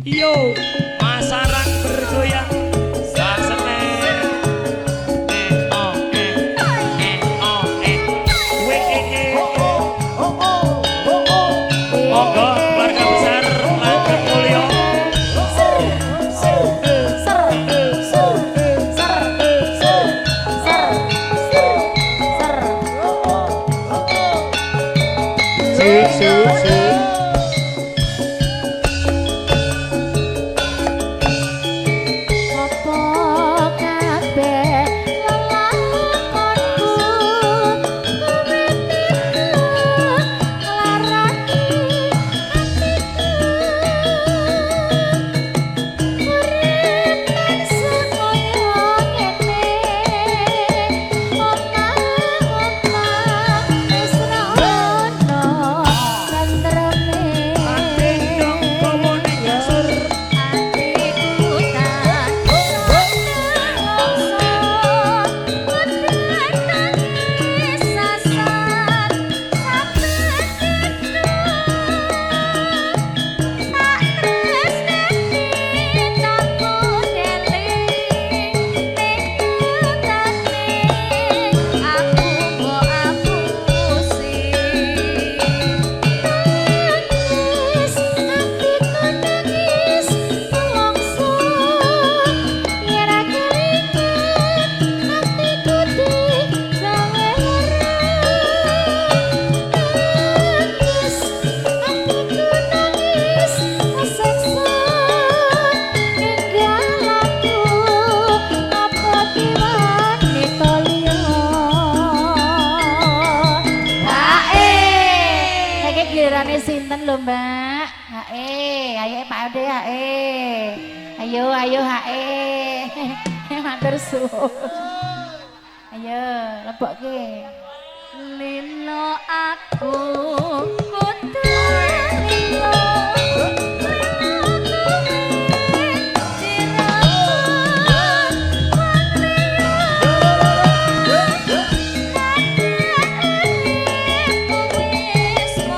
Yo, masaran bergoyang. Sasemen. E O E E O E W E E. Oh oh oh oh. Monggo keluarga besar Langgeng Mulyo. Ser ser ser ser ser ser ser ser ser. Su su su. Apa kabeh lelakonku kowe tega nglarani atiku urip tansah kaya ngene omah-omah wis ra ono tentreme. Dendong kowo ning kasur. Atiku tak nelongso, kudu nangis sasar saben dina. Tak tresnani takut eling ning nyatane aku mbok apusi. Nangis atiku nangis nelongso yen ra kelingan atiku digawe lara. Nangis atiku nangis keseksa ninggal aku ngapoti wanita liya. Hae, saiki gilirane sinten lho, Mbak? Hae, ayo Pak Ode hae. Ayo ayo hae. Matur suwun. Ayo lebokke. Lilo aku kudu lilo lilo kowe direbut wong liya nadyan uripmu wis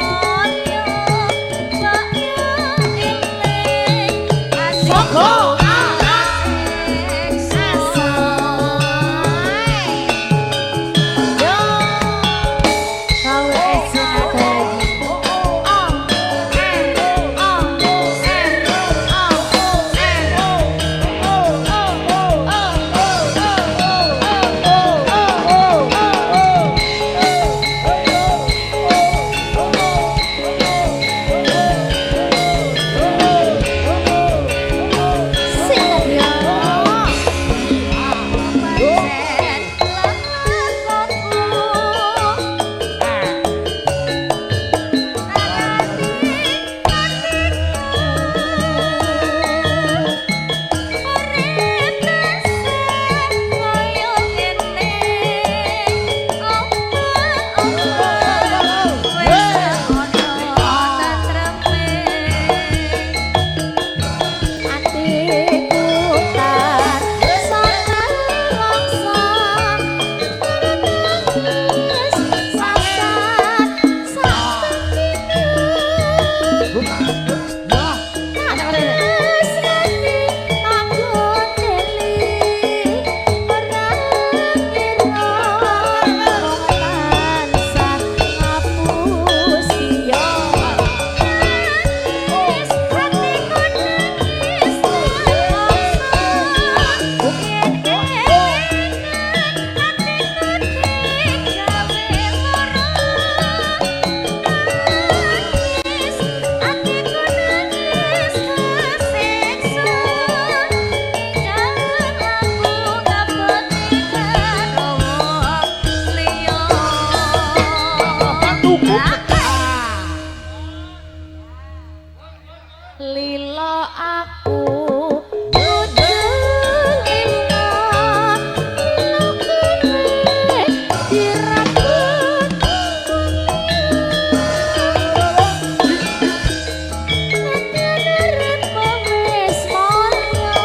mulya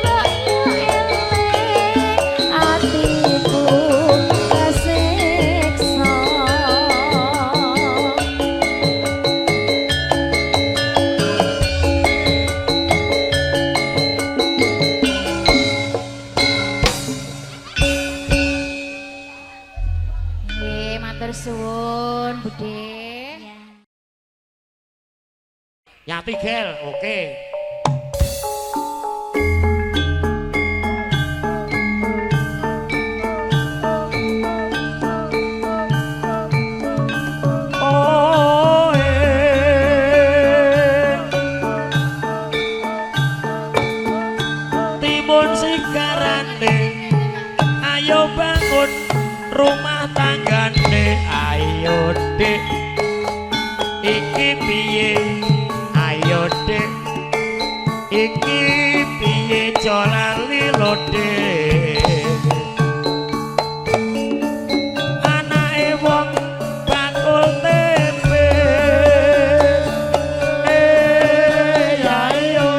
mbok yo eling atiku kasiksa. Yo. KWS Sunata. Yati Gel, oke. Oh, timun sigarane, ayo bangun rumah tanggane, ayo Dik, iki piye, ayo Dik, iki piye, aja lali lho Dik. Anake wong bakul tempe, ya iyo,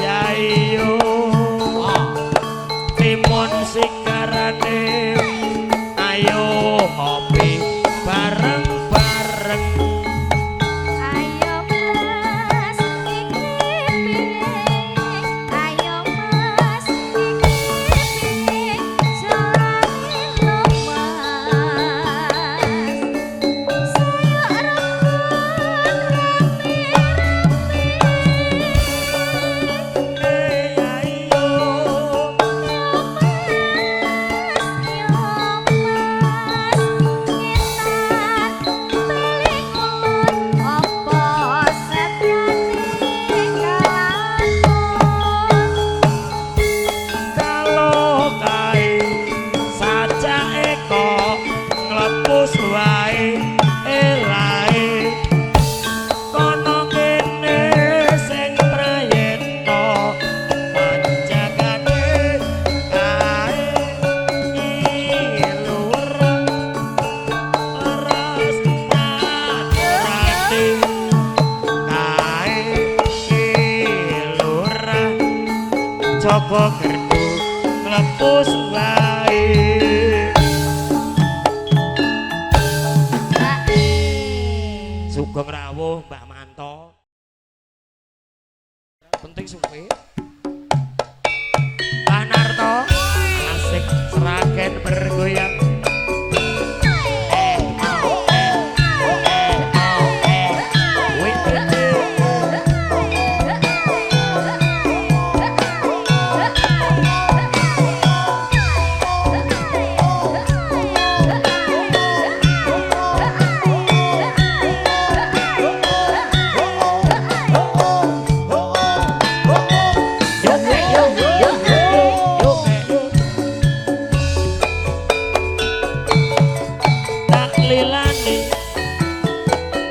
ya iyo, timun sigarane, ayo ngopi bareng-bareng. Ayo Mas iki piye, ayo Mas iki piye, jalani lho Mas, saya rembug rame-rame. Ya iyo, Yo Mas, ngetan piling ulun, apa setyane kalakon. Kalau kae sajake kok nglepus wae elae, kono kene sing prayetna panjagane kae ilureng leres patrate kae ilureng jaga gerdu nglepus wae. Sugeng rawuh Mbah Manto. Penting suwe. Mbah Narto asik Sragen bergoyang. Eh, oh, eh, eh, oh, eh. Wih, yo, yo, yo, yo, yo. Tak lilani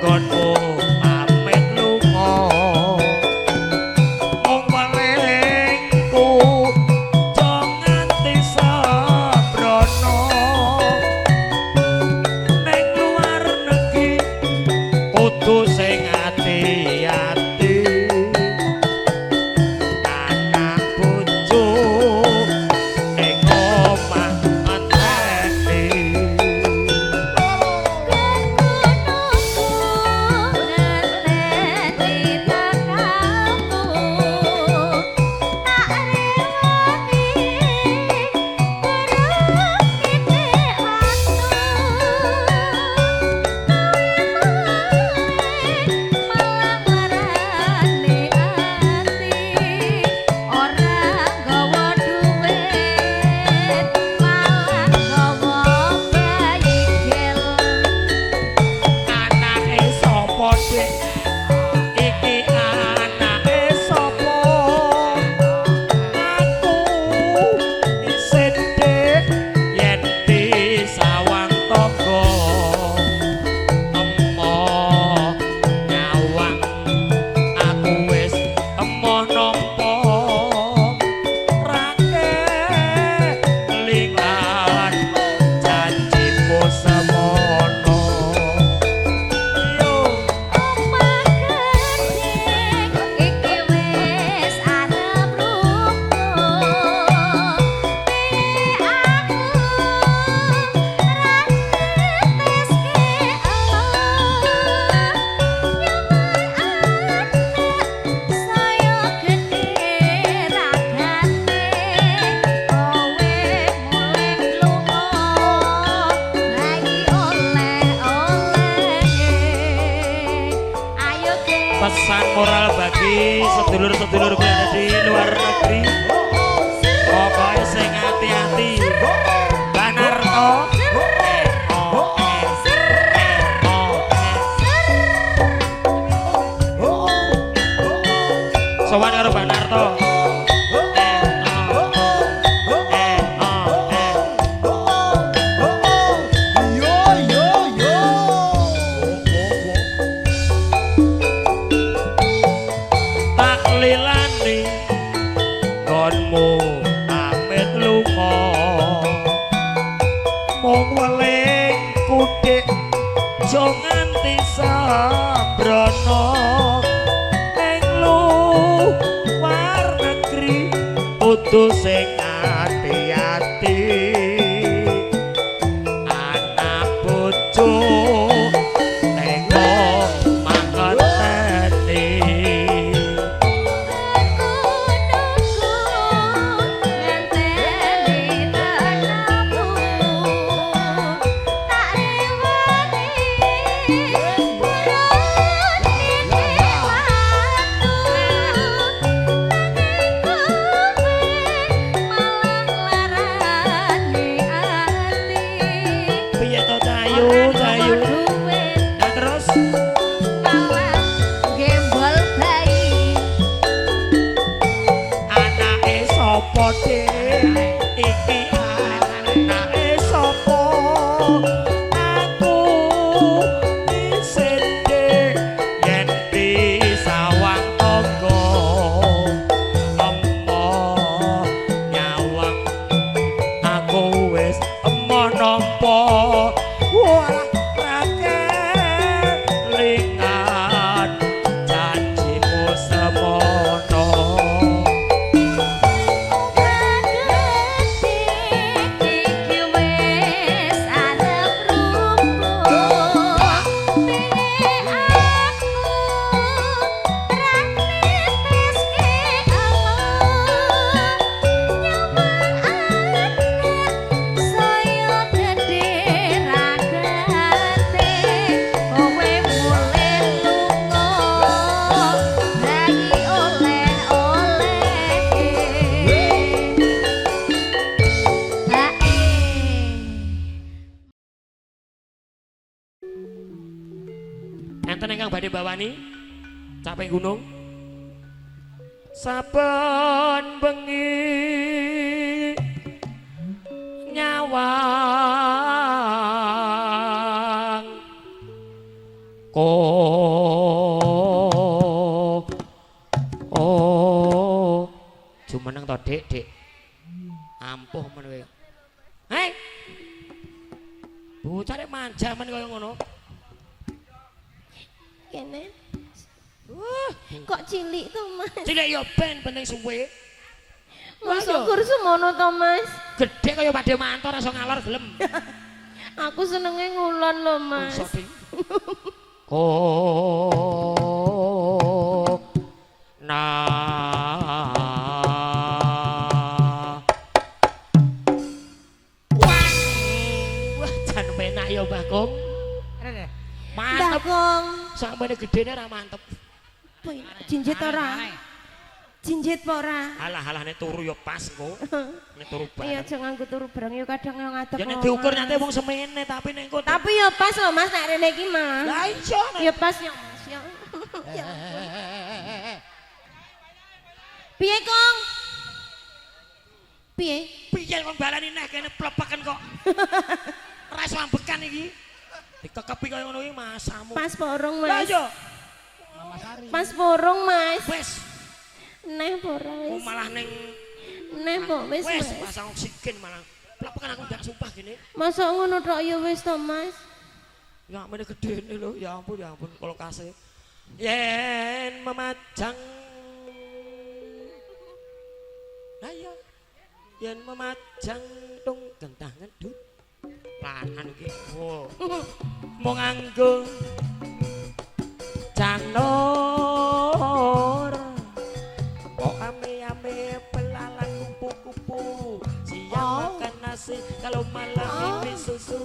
gonmu pamit lunga, mung welingku aja nganti sembrono. Ning luar negeri kudu sing ati-ati, anak bojo ning omah enteni. Pesan moral bagi sedulur-sedulur yang ada di luar negeri. Pokoknya sing hati-hati. Banarto. Sowan karo Banarto. Yo yo yo. Tak lilani gonmu amit lunga mung weling kudik aja nganti sambrono ning luar negeri kudu sing ati-ati anak bojo ning maketeni. Piye to Cayu, Cayu? Nah terus anake sapa Dik? Iki anake sapa? Aku isin Dik yen disawang tangga. Emo nyawang aku wis emo nampa. Walah ra kelingan janjimu semono. Enten ingkang badhe bawani caping gunung. Saben bengi nyawang ko oh jumeneng to Dik, Dik. Ampuh men kowe. Hei. Bocah nek manja men kaya ngono. Kene. Kok cilik to, Mas? Cilik ya ben penting suwe. Masa kur semono to, Mas? Gedhe kaya padhe mantor iso ngalor gelem. Aku senenge ngulon lho, Mas. Iso, Ding. Ko na wah, wah jan penak ya Mbah Kong. Mbah Mantep. Kong. Sakmene gedene ra mantep. Jinjit ora? Jinjit apa ora? Alah alah nek turu ya pas engko. Nek turu Iya bareng. aja nganggo turu bareng ya kadang yo ngadeg. Ya nek kok, diukur Mas. nyate wong semene tapi nek engko Tapi ya pas lho Mas nek rene iki Mas. Lah iya nek Ya pas ya Mas ya. Ya ampun. Piye Kong? Piye? Piye kon balani neh kene plepeken kok. Ora iso ambekan iki. Dikekepi kaya ngono iki masamu. Pas porong Lah Mas. iya. Pas porong Mas. Wes, Neh ora oh, wis. malah ning Neh mbok wis wes Mas. pasang oksigen malah. Plepeken aku ndak sumpah gini. Masa ngono tok ya wis to Mas. Ya mene gedene lho, ya ampun kulkase. Yen memajang. Lah iya. Yen memajang tung gentah ngedut. Lanan iki. Oh. Mung nganggo janur. Kok ame-ame belalang kupu-kupu. Siang makan nasi, kalau malam mimpi susu.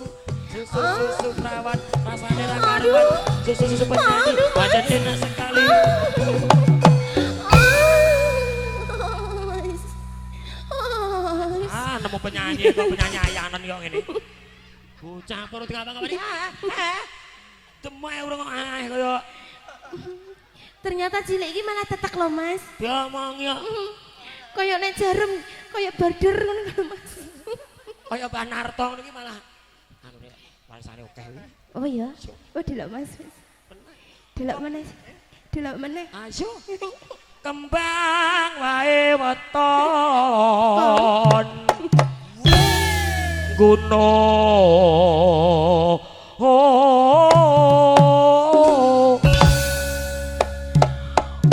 Susu susu perawat, rasanya ra karuan. Susu susu penyanyi, pancen enak sekali. lali. Ah, nemu penyanyi kok penyanyi ayanan kok ngene. Bocah perut ngapa-ngapa. Demai urung kok ah kaya. Ternyata cilik iki malah tetek lho, Mas. Diomong ya. Kaya nek jarum, kaya border ngono lho, Mas. Kaya Banarto ngono iki malah anu nek warisane akeh kuwi. Oh iya. Oh delok Mas. Delok meneh. Delok meneh. Ayo. Kembang wae weton. Gunung.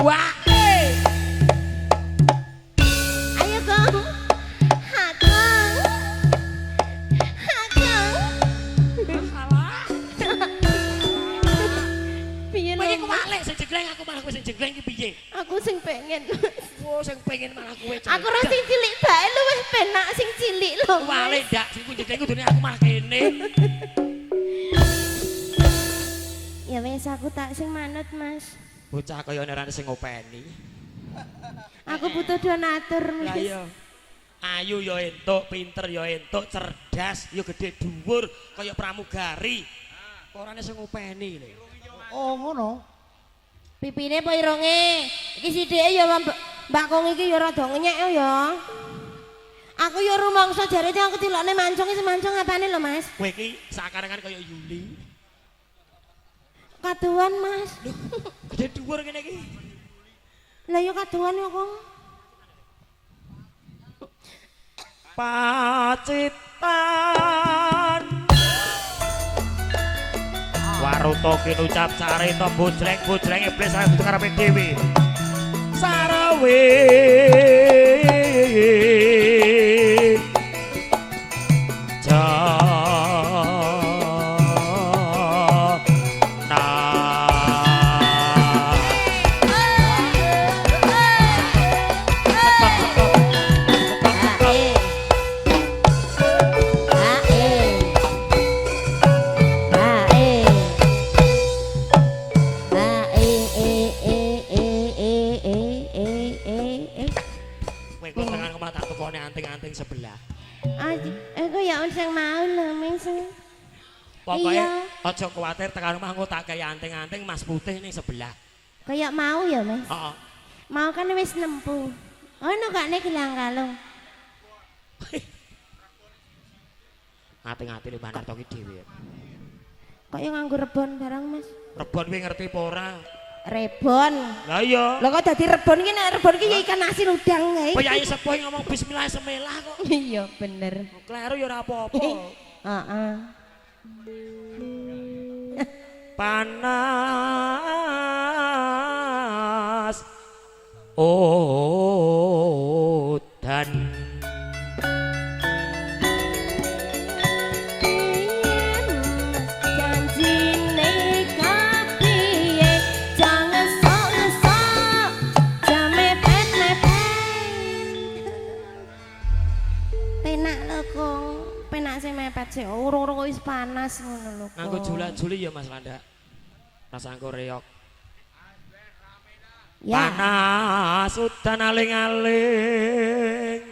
Wah. Ayo Kong. Hakong. Hakong. Salah. Piye Kowe iki lho? kewalik sing jegleng aku malah kowe sing jegleng iki piye? Aku sing pengen. Oh, sing pengen malah kowe. Aku ora sing cilik bae luwih penak sing cilik lho. Mas. Kewalik ndak sing ku jegleng kudune aku malah kene. Ya wis aku tak sing manut, Mas. Bocah kaya ora sing ngopeni. Aku butuh donatur, Lah Mas. iya. Ayu ya entuk, pinter ya entuk, cerdas, ya gede dhuwur kaya pramugari. Ora sing ngopeni lho. Oh ngono. Pipine apa irunge? Iki sithike ya Mbak Kong iki ya rada ngenyek ya. Aku ya rumangsa jare aku tilokne mancung iki mancung apane lho, Mas? Kowe iki seakan-akan kaya Yuli. Kaduan, Mas. Gede dhuwur ngene iki. Lah ya kaduan ya, Kong. Pacitan. Waruto kinucap carita bojleng-bojleng iblis saya butuh karepe dhewe. Sarawe. Kowe kok tekan omah tak tukone anting-anting sebelah. Aku ya sing mau lho, Mas. Pokoke Iya. aja kuwatir tekan omah engko tak kei anting-anting mas putih ning sebelah. Kayak mau ya, Mas. Heeh. Mau kan wis nempu. Ono gak nek gelang kalung. Ngati-ngati lho Mbah Narto ki dhewe. Kok ya nganggo rebon barang, Mas? Rebon kuwi ngerti apa ora? Rebon. Lah iya. Lah kok dadi rebon ki nek rebon ki ya ikan asin udang kae. Priyayi sepuh ngomong bismillah semelah kok. Iya bener. Kleru ya ora apa-apa. Heeh. Panas udan. Janjine kapiye jangan sok-sok jam mepet-mepet. Penak lho Kong, penak sing mepet sik urung-urung wis panas ngono lho. Kong. Nganggo jula-juli ya Mas Landa. Rasa anggo reok. Ya. Panas udan aling-aling.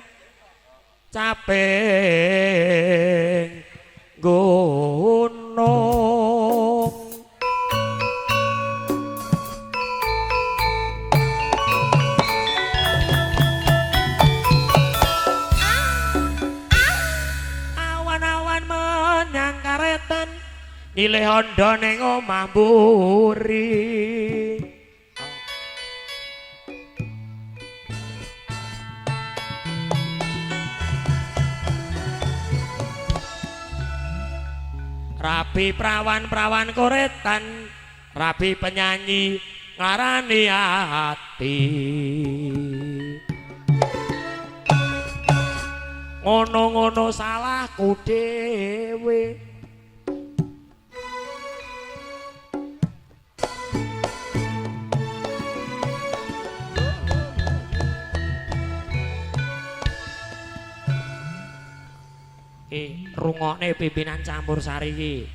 Caping gunung. Awan-awan menyang karetan nyilih ondo ning omah mburi. Rabi prawan-prawan koretan, rabi penyanyi ngarani ati. Ngono-ngono salahku dhewe. Rungokne pimpinan campur sari iki.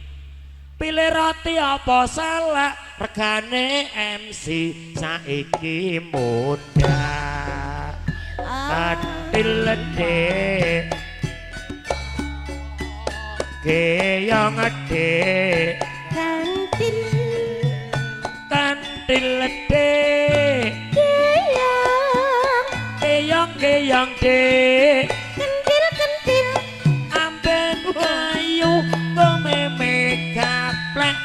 Pilih roti apa salak regane MC saiki mundhak. Kantil dik geyong dik kantil kantil dik geyong geyong geyong dik kentil kentil amben kayu komeme gaplek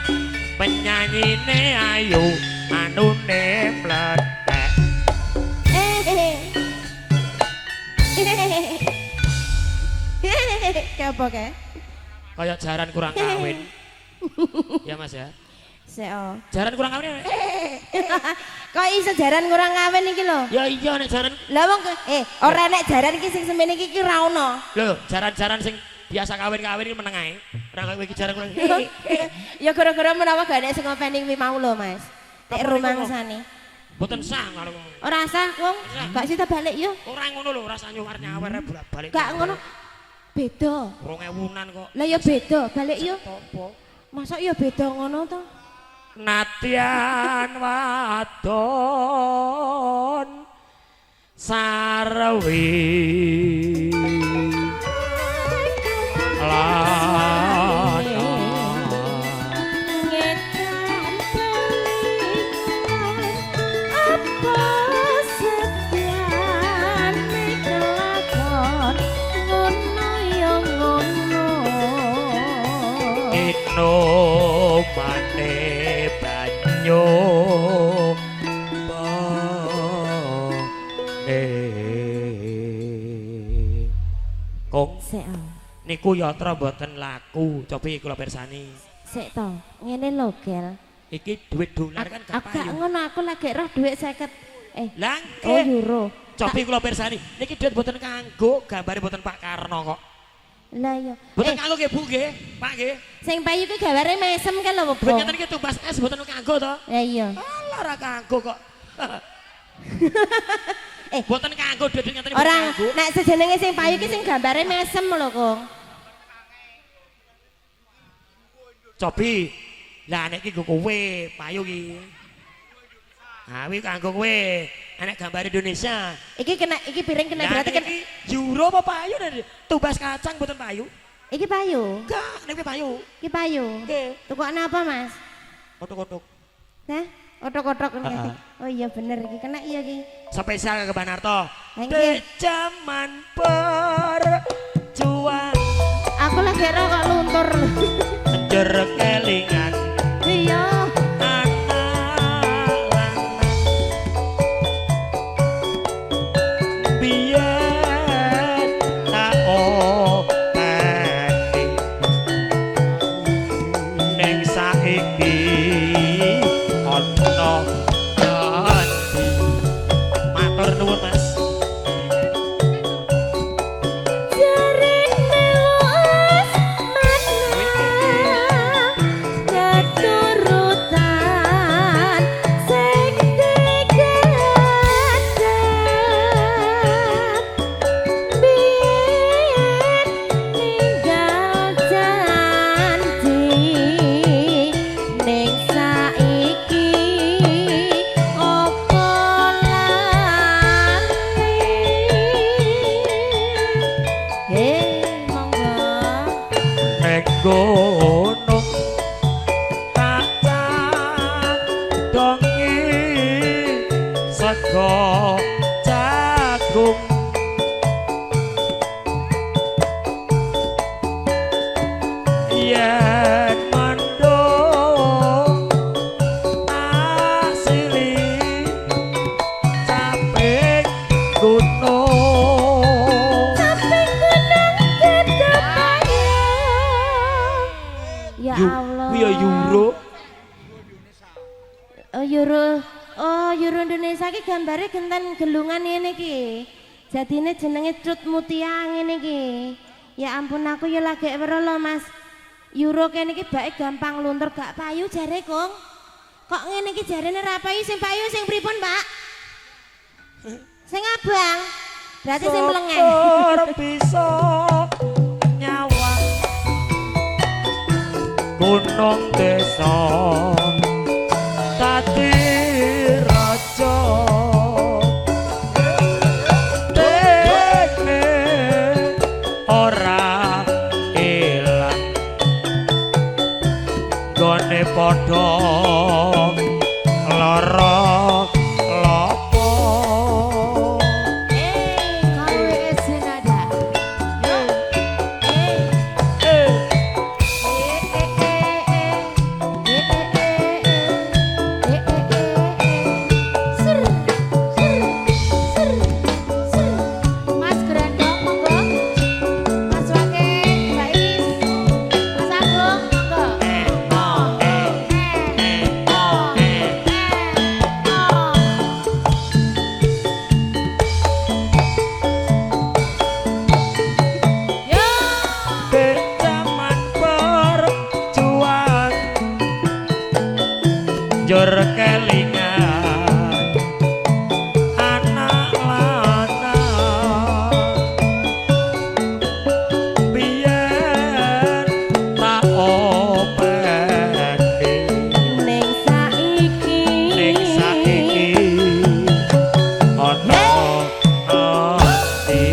penyanyine ayu anune mlethek. Kayak apa kae? Kayak jaran kurang kawin. Ya Mas ya. Seo. Jaran kurang kawin. Kok iso jaran kurang kawin iki lho? Ya iya nek jaran. Lah wong ora nek jaran iki sing semene iki ora ono. Lho, jaran-jaran sing biasa kawin-kawin iki meneng ae. Ora kowe iki jaran kurang. Ya gara-gara menawa gak nek sing ngopeni kuwi mau lho, Mas. Nek rumangsane. Mboten sah ngono. Ora sah wong, gak sita balik yo. Ora ngono lho, rasane nyawar bolak-balik. Gak ngono. Beda. 2000-an kok. Lah ya beda, balik yo. Masa ya beda ngono to? Nadyan wadon sarwi lan ngetan apa setyane kelakon ngono ya ngono inomane banyu bane kong niku yatra mboten laku, cobi kula pirsani. Sik to, ngene lho, Gel. Iki duit dolar kan gak payu. Gak ngono, aku lagi roh duit 50. Lah oh euro. Cobi kula pirsani. Niki duit mboten kanggo, gambare mboten Pak Karno kok. Lah iya. Mboten kanggo nggih Bu nggih, Pak nggih. Sing payu ki gambare mesem kan lho, Bu. Duit ngeten iki tumbas es mboten kanggo to? Lah iya. Alah ora kanggo kok. Mboten kanggo duit ngeten iki. Ora, nek sejenenge sing payu ki sing gambare mesem lho, Kong. Cobi. Lah nek iki nggo kowe, payu ki. Ha kuwi kanggo kowe. Enek gambar Indonesia. Iki kena iki piring kena berarti kan euro apa payu tumbas kacang mboten payu. Iki payu. Enggak, nek payu. Iki payu. Nggih. Tukokne apa, Mas? Otok-otok. Hah? Otok-otok. Oh iya bener iki kena iya iki. Spesial ke Banarto. Di zaman perjuangan. Aku lagi ora kok luntur. Njur kelingan. Iya. Anak lanang biyen tak openi ning saiki ana dadi. Matur nuwun Mas. Gunung tak cadongi sego jagung yen mendung tak sili caping gunung. Ya Allah. Kuwi ya euro. Oh euro. Oh euro Indonesia iki gambare genten gelungan ngene iki. Jadine jenenge Cut Mutia ngene iki. Ya ampun aku ya lagi weruh lho Mas. Euro kene iki bake gampang luntur gak payu jare Kong. Kok ngene iki jarene ra payu, sing payu sing pripun, Pak? Sing abang. Berarti sing mlengeng. Syukur bisa nyawa. Gunung desa dadi raja dene ora ilang gone padha lara lopo. KWS nada. Yo. Eh. Mas Grandong monggo. Mas Wake, Mbak Is, Mas Agung monggo. Yo. Jaman perjuangan njur kelingan anak lanang biyen tak openi Ning saiki ning saiki ana ati.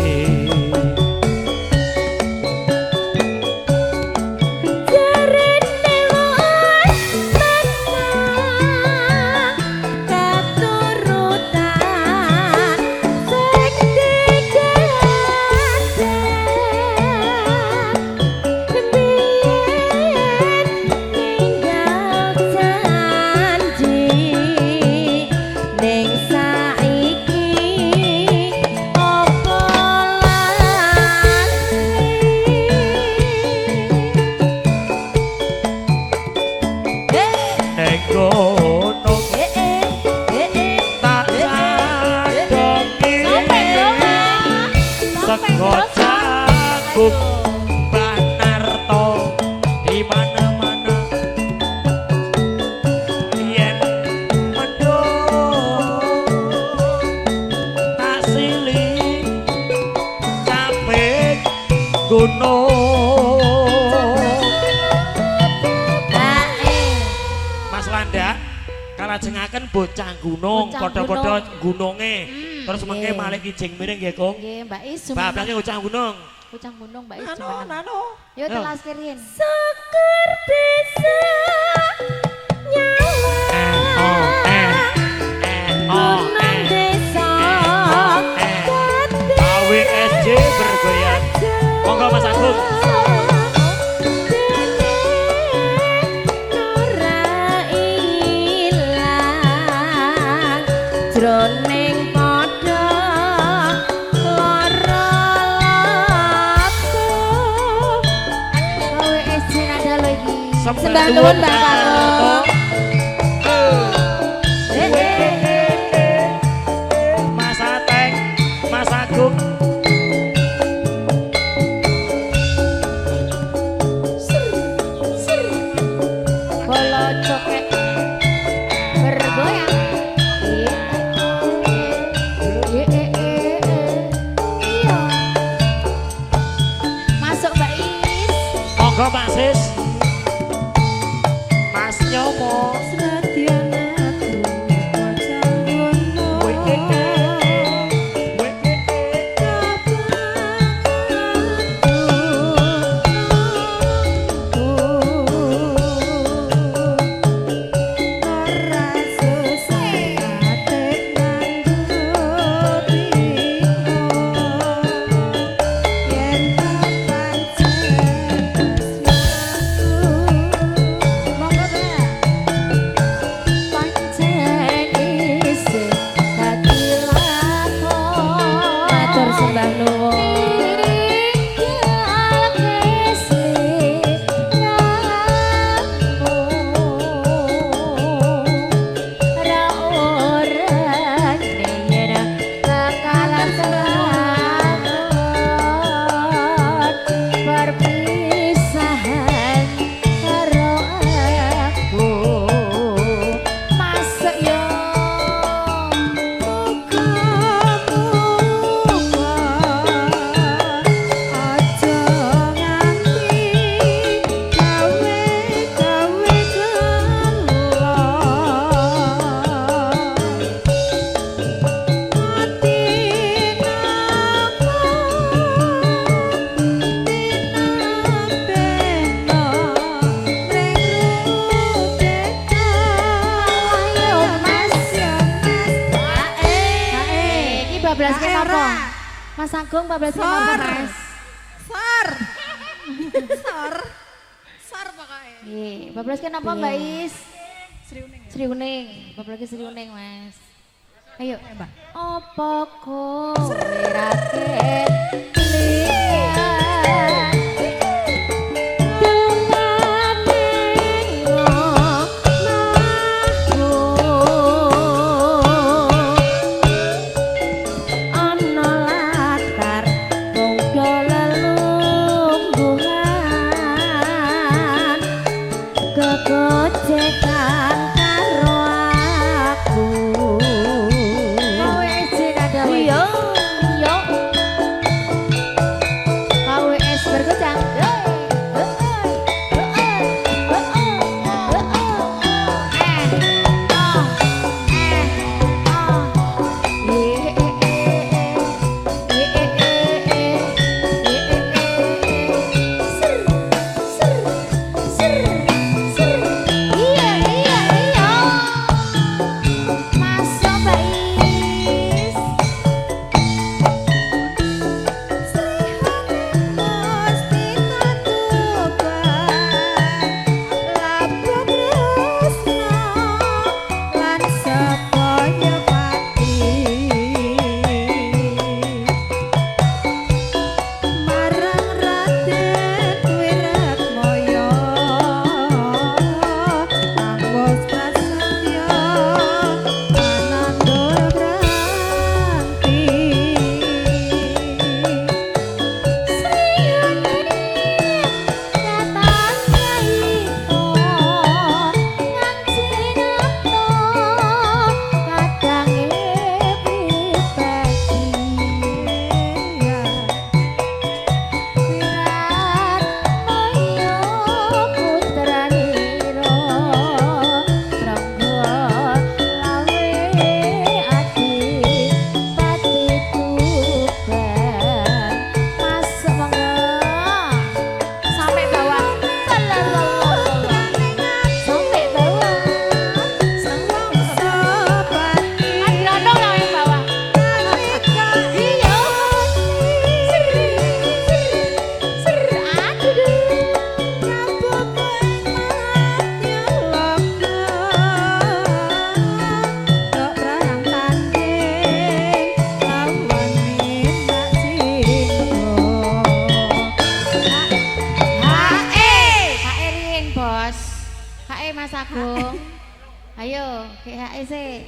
Jarene wis menang keturutan sing digadah biyen ninggal janji ning saiki opo lali. Ning gunung tak cadoki sego jagung Mbah Narto di mana-mana yen mendung tak sili kaping gunung. Mas Landa kalajengaken bocah gunung padha-padha gununge terus mengke malih kijing miring nggih Kung. Nggih, Mbak Is. Bablake bocah gunung. Bocah gunung Mbak Is. Nano nano. Yo telas kirin. Syukur bisa nyawa gunung desa KWSJ bergoyang. Monggo Mas Agung. Ora ilang jroning padha lara laku. KWSJ nada lho iki. Sembah nuwun Mbak Kakung. Mas Ateng, Mas Agung. Bolo cokek bergoyang. Iya. Masuk Mbak Is. Monggo Pak Sis. Mas Nyomo. Senadyan aku bocah gunung ora susah ate nganggo yen pancen tresnaku. Monggo Mbak. Bablas Gak kenapa? era. Mas Agung bablas kenapa, Sor. Mas? Sor. Sor. Sor pokoknya. Nggih, bablas kenapa Mbak Is? Sri Uning. Sri Uning, bablas Sri Uning, Mas. Ayo. Apa kowe ra kelingan? Delane omahku. Ana latar wong do lelungguhan kegojekan karo aku. KWS ada yo yo KWS bergoncang. Iya iya iya. Masuk Mbak Is. Sampai bawah. Sampai bawah. Kan grondong sampai bawah. Iya. Ser, ser, ser. Aduh. HE riyin, Bos. HE Mas Agung. Ayo, ke HE sik.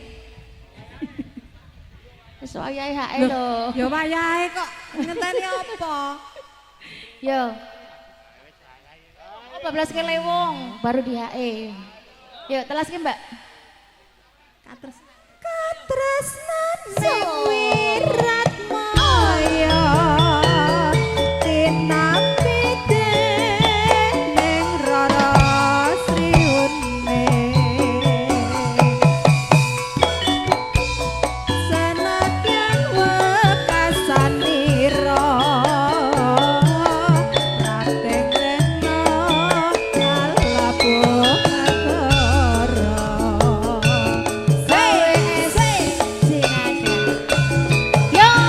Wis wayahe HE lho. Ya wayahe kok ngenteni apa? Yo. Oh, bablas ke lewong baru di HE. Yuk, telas ke, Mbak. Katresnan sing wiratmaya tinampi dening Rara Sri Uning. Senadyan wekasanira Raden Rena kalabuh negara. Yo.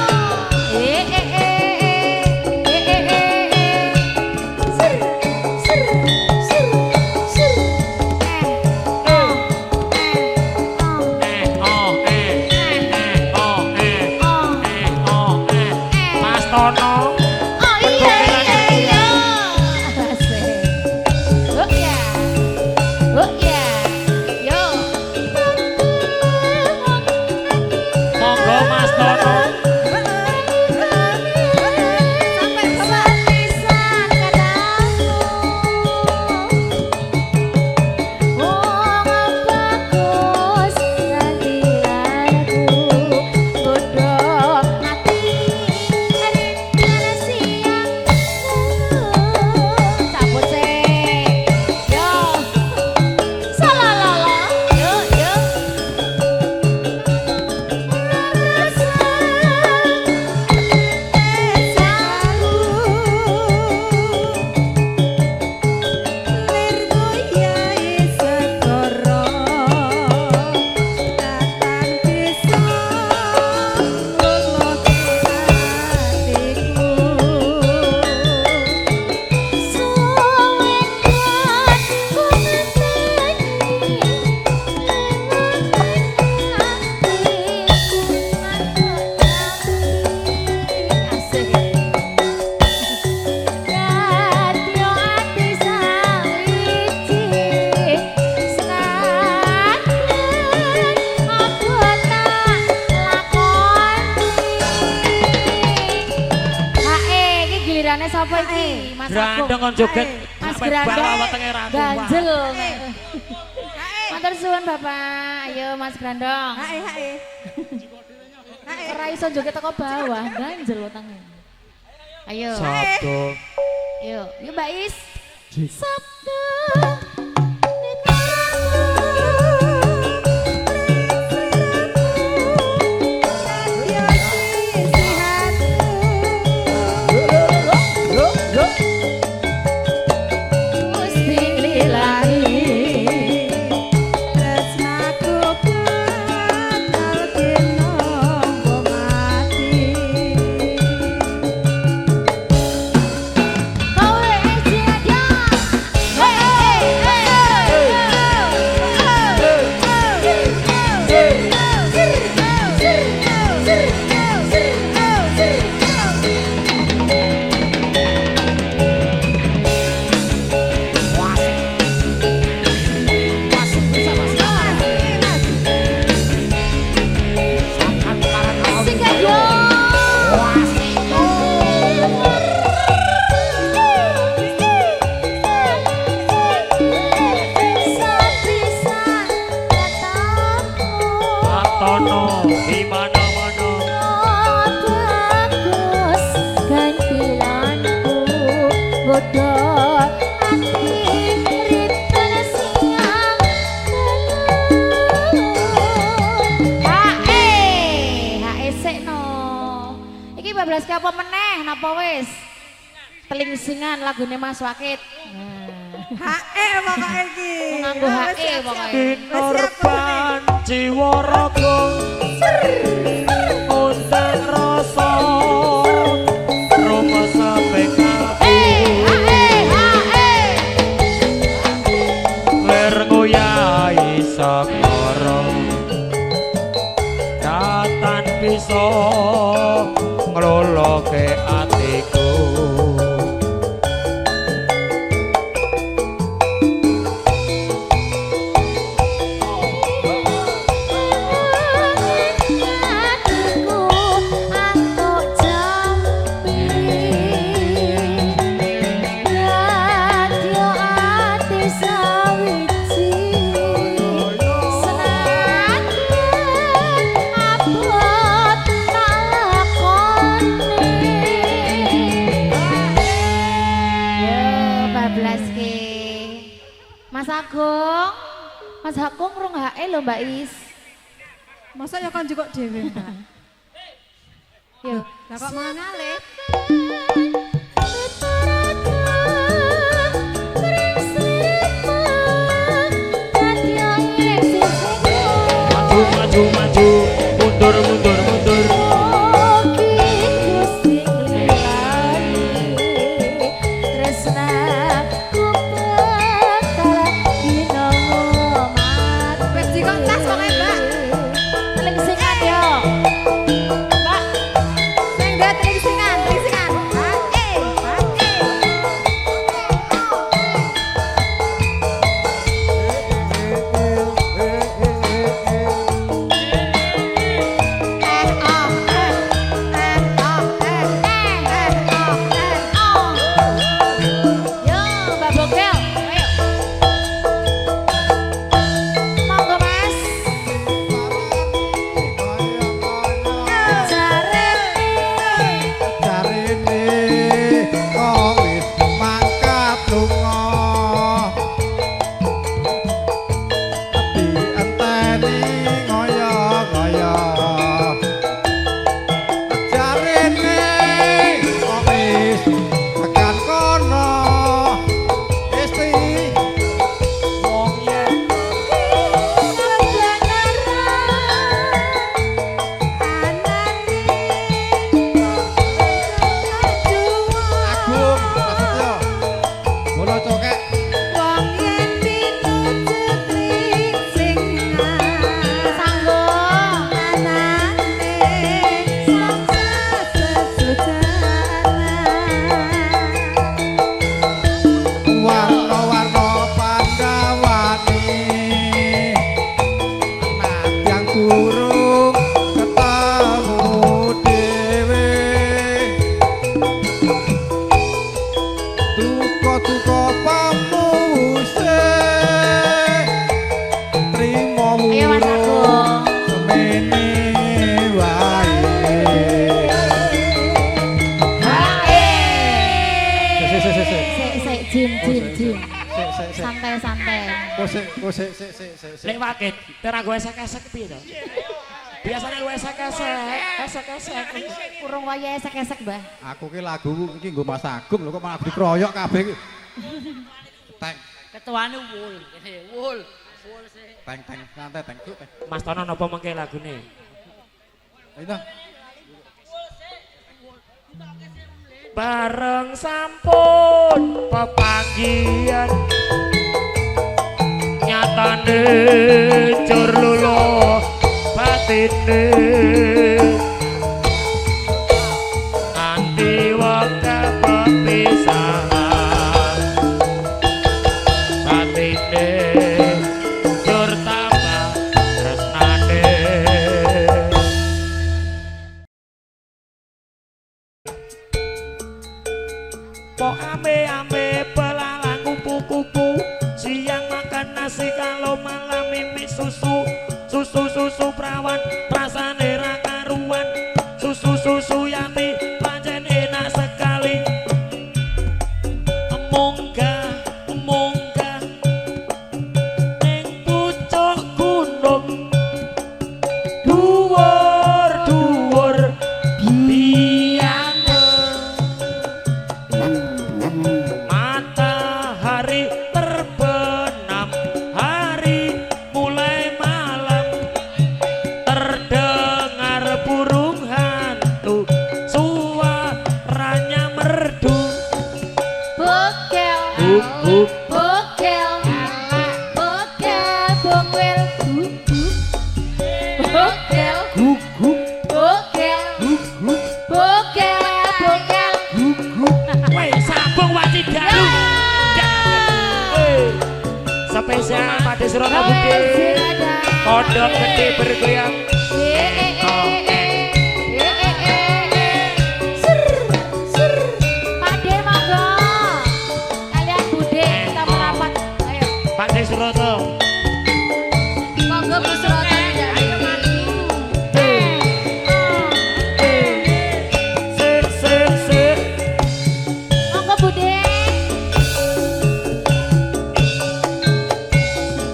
sapa iki? Mas Agung. Grandong kon joget. Mas Grandong. Wetenge ra Ganjel. Matur suwun Bapak. Ayo Mas Grandong. Hae hae. Ora iso joget teko bawah, ganjel wetenge. Ayo. Sabdo. Ayo, yuk Mbak Is. Sabdo. Apa meneh napa wis telingsingan lagune Mas Wakit. HE pokoke iki. Nganggo HE pokoke. Kinorban jiwa raga undang rasa rumasa PKB. HE ler ngoyahi sakara datan bisa ngloloke atiku. Atiku antuk jampi radio ati sawiji senadyan abot tak lakoni. Yo bablas ke Mas Agung. Mas Agung rung HE lho Mbak Is. Masa ya kon jukuk dhewe, Mbak. Yo. Lah kok mangan ale? Maju maju maju mundur mundur mundur. Wis dikon tas pokoke, Mbak. Telingsingan yo. Mbak, Sing duwe telingsingan, telingsingan. Hae, hae. sik sik sik sik. Lek wakit, ora go esek-esek piye to? Biasane lu esek-esek, esek-esek. Urung wayahe esek-esek, Mbah. Aku ki lagu iki nggo Mas Agung lho kok malah dikeroyok kabeh iki. Teng. Ketuane wul, kene wul. Wul sik. Teng teng santai teng teng. Mas Tono napa mengke lagune? Ayo. Bareng sampun pepanggihan nyatane cur luluh batine anti wektu pepisahan batine cur tambah tresnane. Pok ame-ame belalang kupu-kupu, siang makan nasi kalau malam mimpi susu. Susu-susu perawan rasane ra karuan, susu-susu yati pancen enak sekali. Munggah munggah ning pucuk gunung dhuwur dhuwur biange matahari terbenam, hari mulai malam, terdengar burung hantu suaranya merdu. Bokel, Buk bokel, bokel, bokel, bokel, guguk bokel, bokel, bokel. Weh, sabung wati dalu. Spesial Pak Suroto Budi. Pondok Gede bergoyang. Pak De monggo. Kalian Bude kita merapat. Ayo. Pak Suroto. Monggo Bu Suroto. Ayo maju. Sik sik sik. Monggo Bude.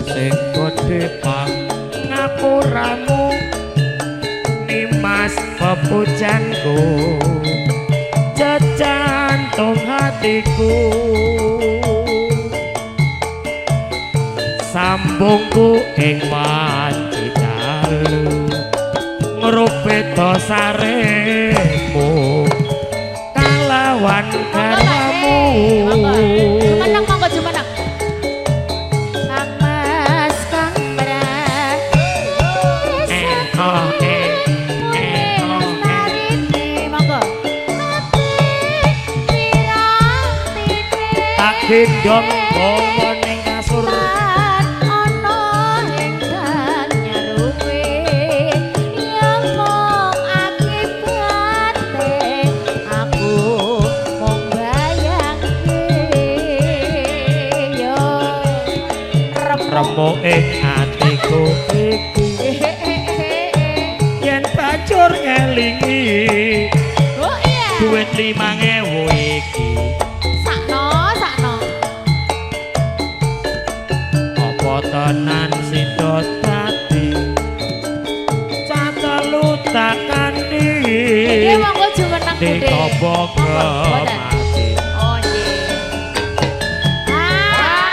Sing gedhe pangapuramu nimas pepujanku jejantung hatiku sambungku ing wanci dalu ngrupit dosaremu kalawan garwamu. Jumeneng monggo jumeneng. Kang Mas Kang Bra. Oh, eh, eh, oh, eh. Monggo. Tak gendong bawa ning kasur Ana ingkang nyaruwe ya mung akibate aku mung bayangke yo remuk ing atiku iki yen banjur ngelingi Oh iya duit 5.000 iki sakno sakno apa tenan sida dadi catelu tak kandi Iki monggo jumeneng Bude. ditopo Monggo, mboten. mati. Oh nggih. Ah,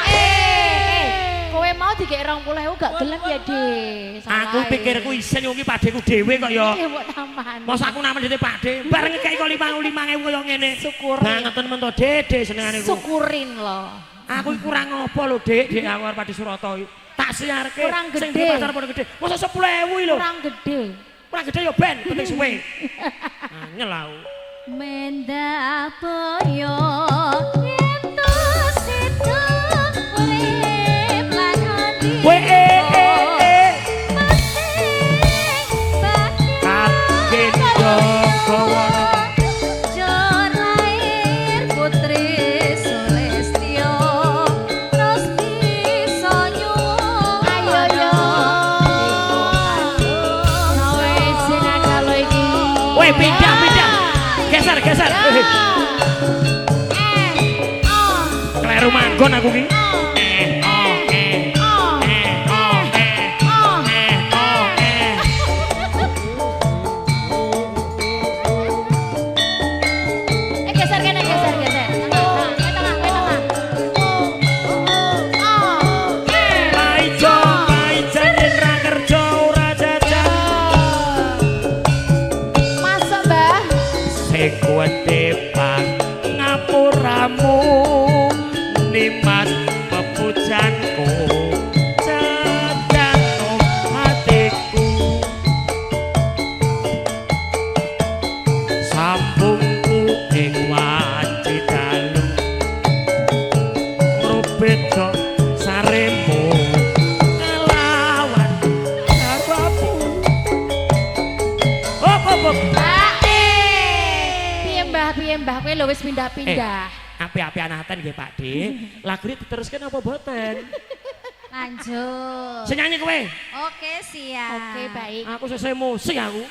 kowe mau dikek 20.000 gak gelem ya, Dik. Aku pikirku isin wong iki padeku dhewe kok ya. Iya, mbok tambahan. Masa aku namen dhewe Pakde, bareng ngekeki kok 5.000 kaya ngene. Syukurin. Bangeten men to, Dede senengane ku. Syukurin loh. Aku iki kurang apa lho, Dik? Dik aku arep Pakde Suroto iki. Tak siarke Kurang sing gede. di pasar pondok gede. Masa 10.000 iki lho. Kurang gede. Kurang gede ya ben, penting suwe. Angel aku. Mendapoyo yen sida urip lan ati. Weh eh eh eh. Mesing Kaget gawa Jor lahir Putri Sulistyo terus bisa nyuwun. Ayo yo. Gawe sing ada lo iki. Weh pindah pindah. Geser geser. Weh, Eh, oh, Kleru manggon aku ki. Eh oh eh oh. eh lho wis pindah-pindah. Api-api anaten nggih Pak De. Lagune diteruskan apa mboten? Lanjut. Sing nyanyi kowe. Oke, siap. Oke, baik. Aku selesai musik aku.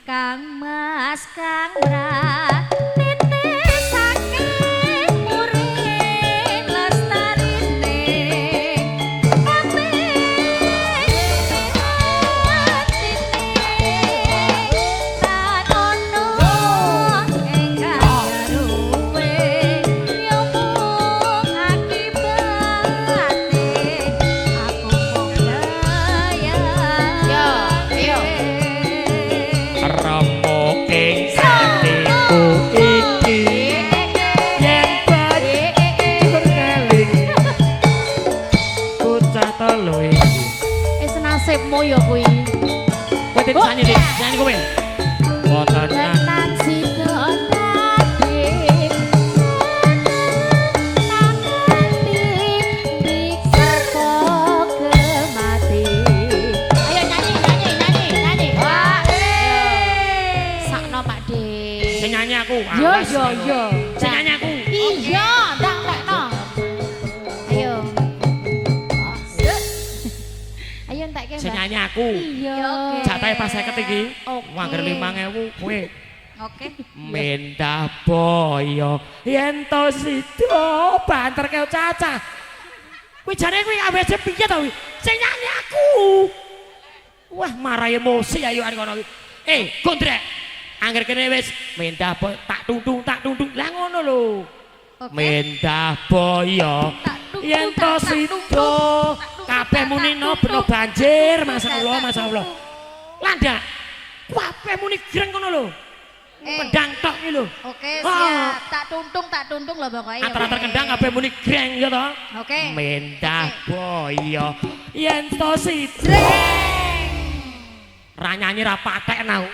Kang Mas Kang Bra titisake urip lestarine kabeh atine tan ono ingkang ruwe yo mung akibate aku mung daya. Yo, ayo. Rama ing atiku iki yen banjur keling bocah telu iki. Wis nasibmu ya kuwi. Kowe nyanyi Dik, nyanyi kowe. Boten Tenan sida tadi. Ayo nyanyi nyanyi nyanyi nyanyi. Sakno Pak De. Sing nyanyi aku. Yo Awas. yo yo. Sing nyanyi aku. Iya, ndang tekno. Ayo. Ayo entekke, Sing Mbak. nyanyi aku. Iya. Oke. Jatahe pas 50 iki. Oke. Wangger 5000 kowe. Oke. Mendah boyo yen to sida banter kaya cacah. Kuwi jane kuwi awake piye to kuwi? Sing nyanyi aku. Wah, marai emosi ayo arek kono kuwi. Gondrek. Angger kene wis mendah boyo tak tungtung tak tungtung. Lah ngono lho. Oke. Mendah boyo Tak tungtung, yen to tak sida tungtung, tak tungtung, kabeh tak muni no tungtung. beno banjir masyaallah Tak masyaallah. Landak. Kabeh muni greng kono lho. Eh. Kendang tok iki lho. Oke, Ah. siap. Tak tuntung lho pokoknya. Ater-ater kendang kabeh muni greng ya to. Oke. Mendah Oke. boyo yen to sida. Ra nyanyi ra patek aku.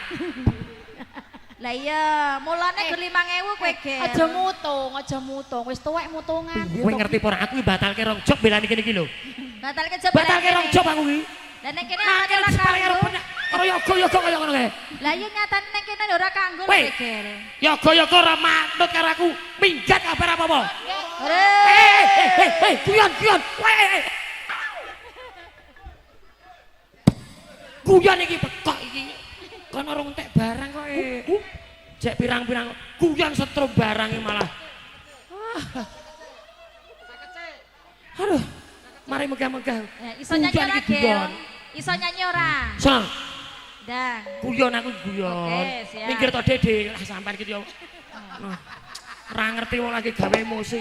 Lah iya, mulane gur 5000 kowe, Ger. Aja mutung, aja mutung. Wis tuwek mutungan. Kowe ngerti apa ora aku iki batalke rong job belani kene iki lho. Batalke job. Batalke rong job aku iki. Lah nek kene Nah, apa kene ora paling kanggo? arep karo yoga-yoga kaya ngono kae. Lah iya nyatane nek kene ora kanggo lho Weh. kowe, Ger. Yoga-yoga ora manut karo aku. Minggat kabar apa-apa. Ore. Eh, guyon, guyon. Weh. Guyon iki pekok iki. Kono rong entek barang kok eh. Jek pirang-pirang guyon setrum barang iki malah. Ah. Aduh, mari megah-megah. Iso nyanyi Guyon ora, iki Ger? guyon. Iso nyanyi ora? Sang, Dang. guyon aku guyon. Oke, siap. Minggir to Dede, lah sampean iki yo. Nah, ora ngerti wong lagi gawe emosi.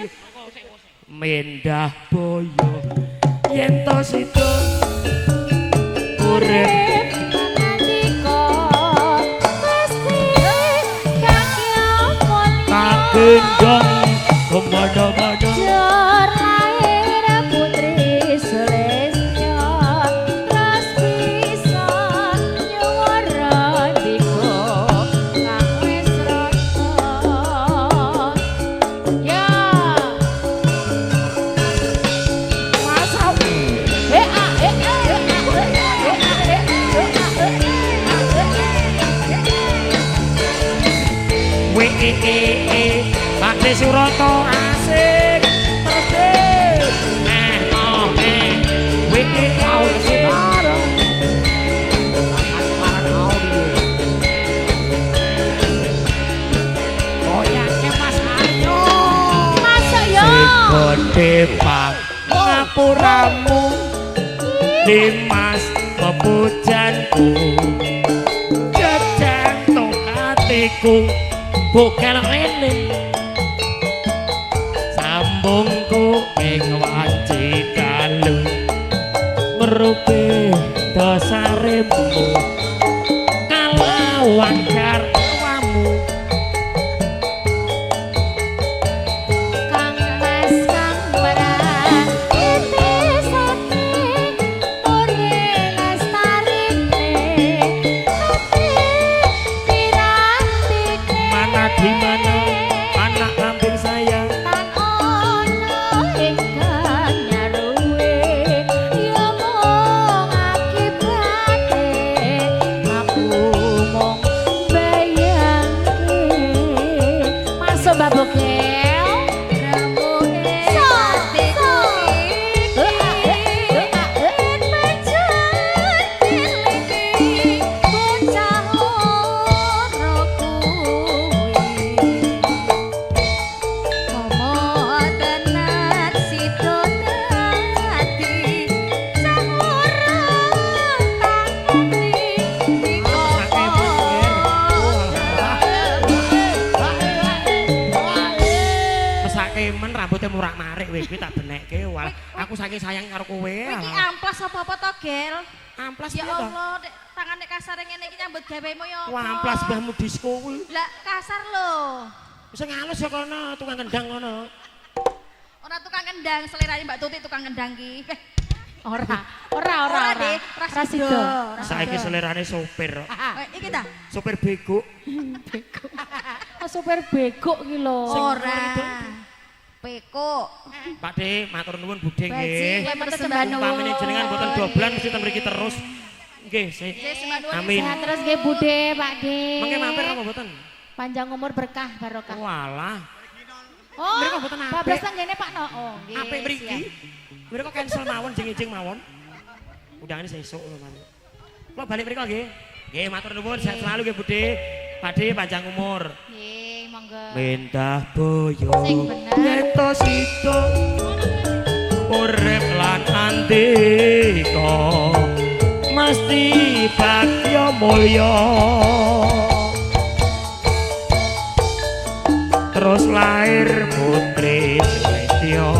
Mendah boyo yen to sida urip tak gendong kemana-mana. Jor lahir putri Sulistyo terus bisa nyuwara dika kang wis rata. Ya. Eh a eh a eh a eh a eh a eh a eh a. W E E E Pak De Suroto asik terus De eh oh eh W E E E Goyangke Mas Aryo. Masuk yo. Sing gedhe pangapuramu Dimas pepujanku jejantung hatiku bukel rene sambungku ing wanci dalu merupi dasaremu kalawan garwamu. Kang Mas Kang Bara titisake ore lestarine ati pirantine Mana di mana anak kambing saya tan ono ingkang nyaruwe ya mung akibate aku mung bayangke. kowe kuwi tak benekke walah. Aku saking sayang karo kowe. Kowe iki amplas apa-apa to, Gel? Amplas Ya piye to? Allah, nek tangan nek kasar ngene iki nyambut gawemu ya apa? Wah, amplas mbahmu disko kuwi. Lah kasar lho. Sing halus ya kono, tukang kendang kono. Ora tukang kendang, selerane Mbak Tuti tukang kendang ki. Ora, ora, ora, Ora, Dik. Rasido. Saiki selerane sopir kok. Iki ta? Sopir bego. Oh, sopir bego ki lho. Ora. Peko. Pak De, matur nuwun Budhe nggih. Nggih, matur sembah nuwun. Upamane jenengan mboten doblan mesti ten mriki terus. Nggih, sih. Amin. Sehat terus nggih Budhe, Pak De. Mengke mampir apa mboten? Panjang umur berkah barokah. Walah. Oh, mriko mboten apik. Bablas teng ngene Pak no. Oh, nggih. Apik mriki. Mriko cancel mawon jeng-jeng mawon. Undangane sesuk lho, Mas. Kula balik mriko nggih. Nggih, matur nuwun sehat selalu nggih Budhe. Pak De panjang umur. Nggih, monggo. Mentah boyo. Sing bener. Yen to sida urip lan andika mesti bagya mulya. Terus lahir putri Setya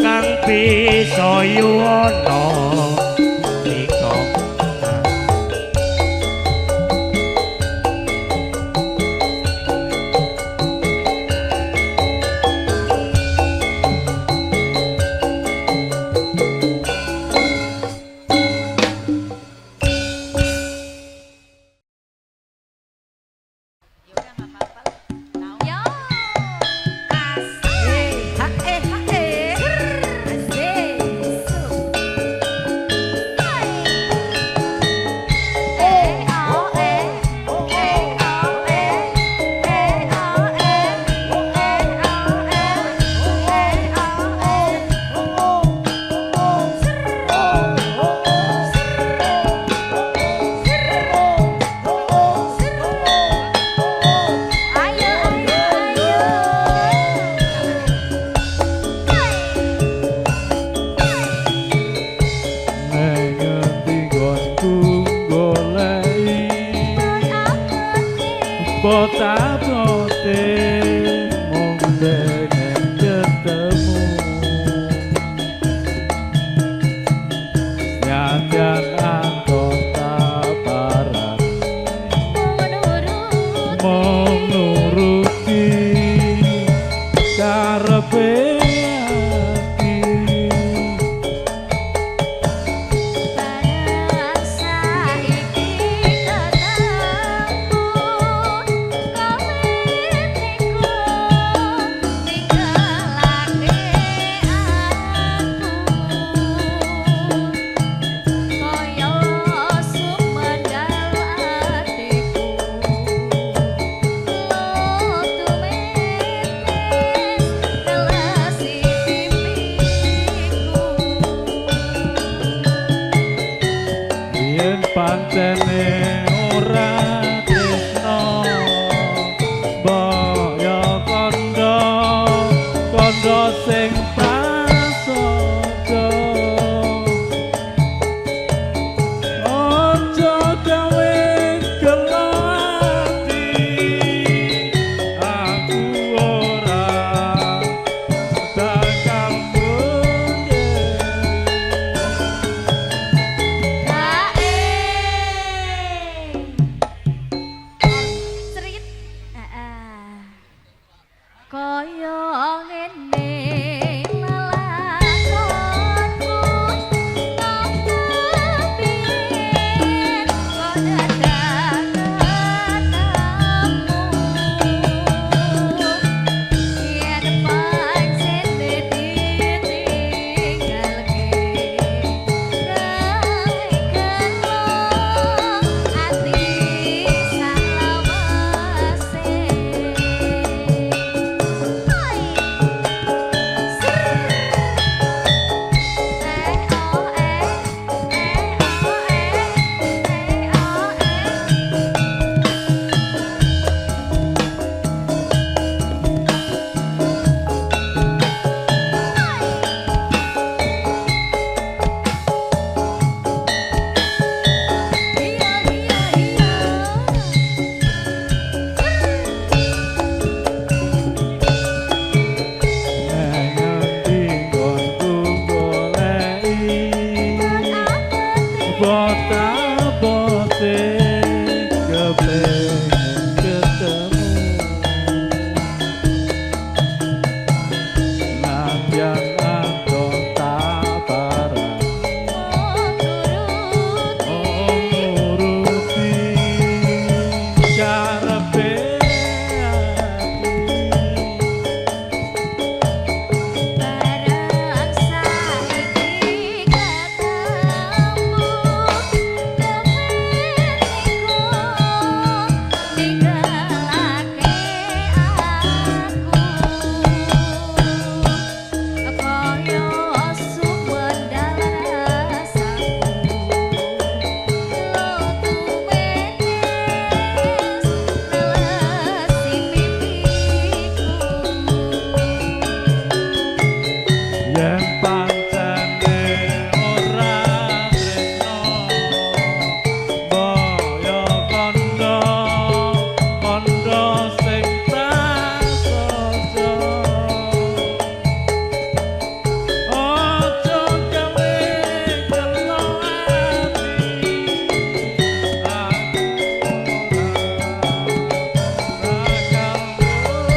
kang bisa yuwana nika. Yo. Asik. Ha eh ha eh. Asik. Eh o eh o eh o eh eh o eh o eh o eh eh o eh o Ayo ayo ayo. Neng ngendi nggonku goleki bocah-bote mung pengen ketemu. Nyanyian anggota barat mung nuruti karepe ati. Barang saiki ketemu kowe niku ninggalake aku kaya sumedal atiku lutumetes kelasi pipiku. Yen pancene ora tresno mbok kandha kandha sing prasaja. Aja gawe gelo ati, aku ora bakal mundur. Hae. Abot-abote kepengin ketemu. Nadyan adoh tak parani, nuruti karepe ati. Barang saiki ketemu kepeniku ninggalake aku kaya sumendal rasaku lutu menes nelesi pipiku. Yen pancene ora tresno, boyo kandha kandha sing prasaja. Aja gawe gelo ati, aku ora bakal mundur.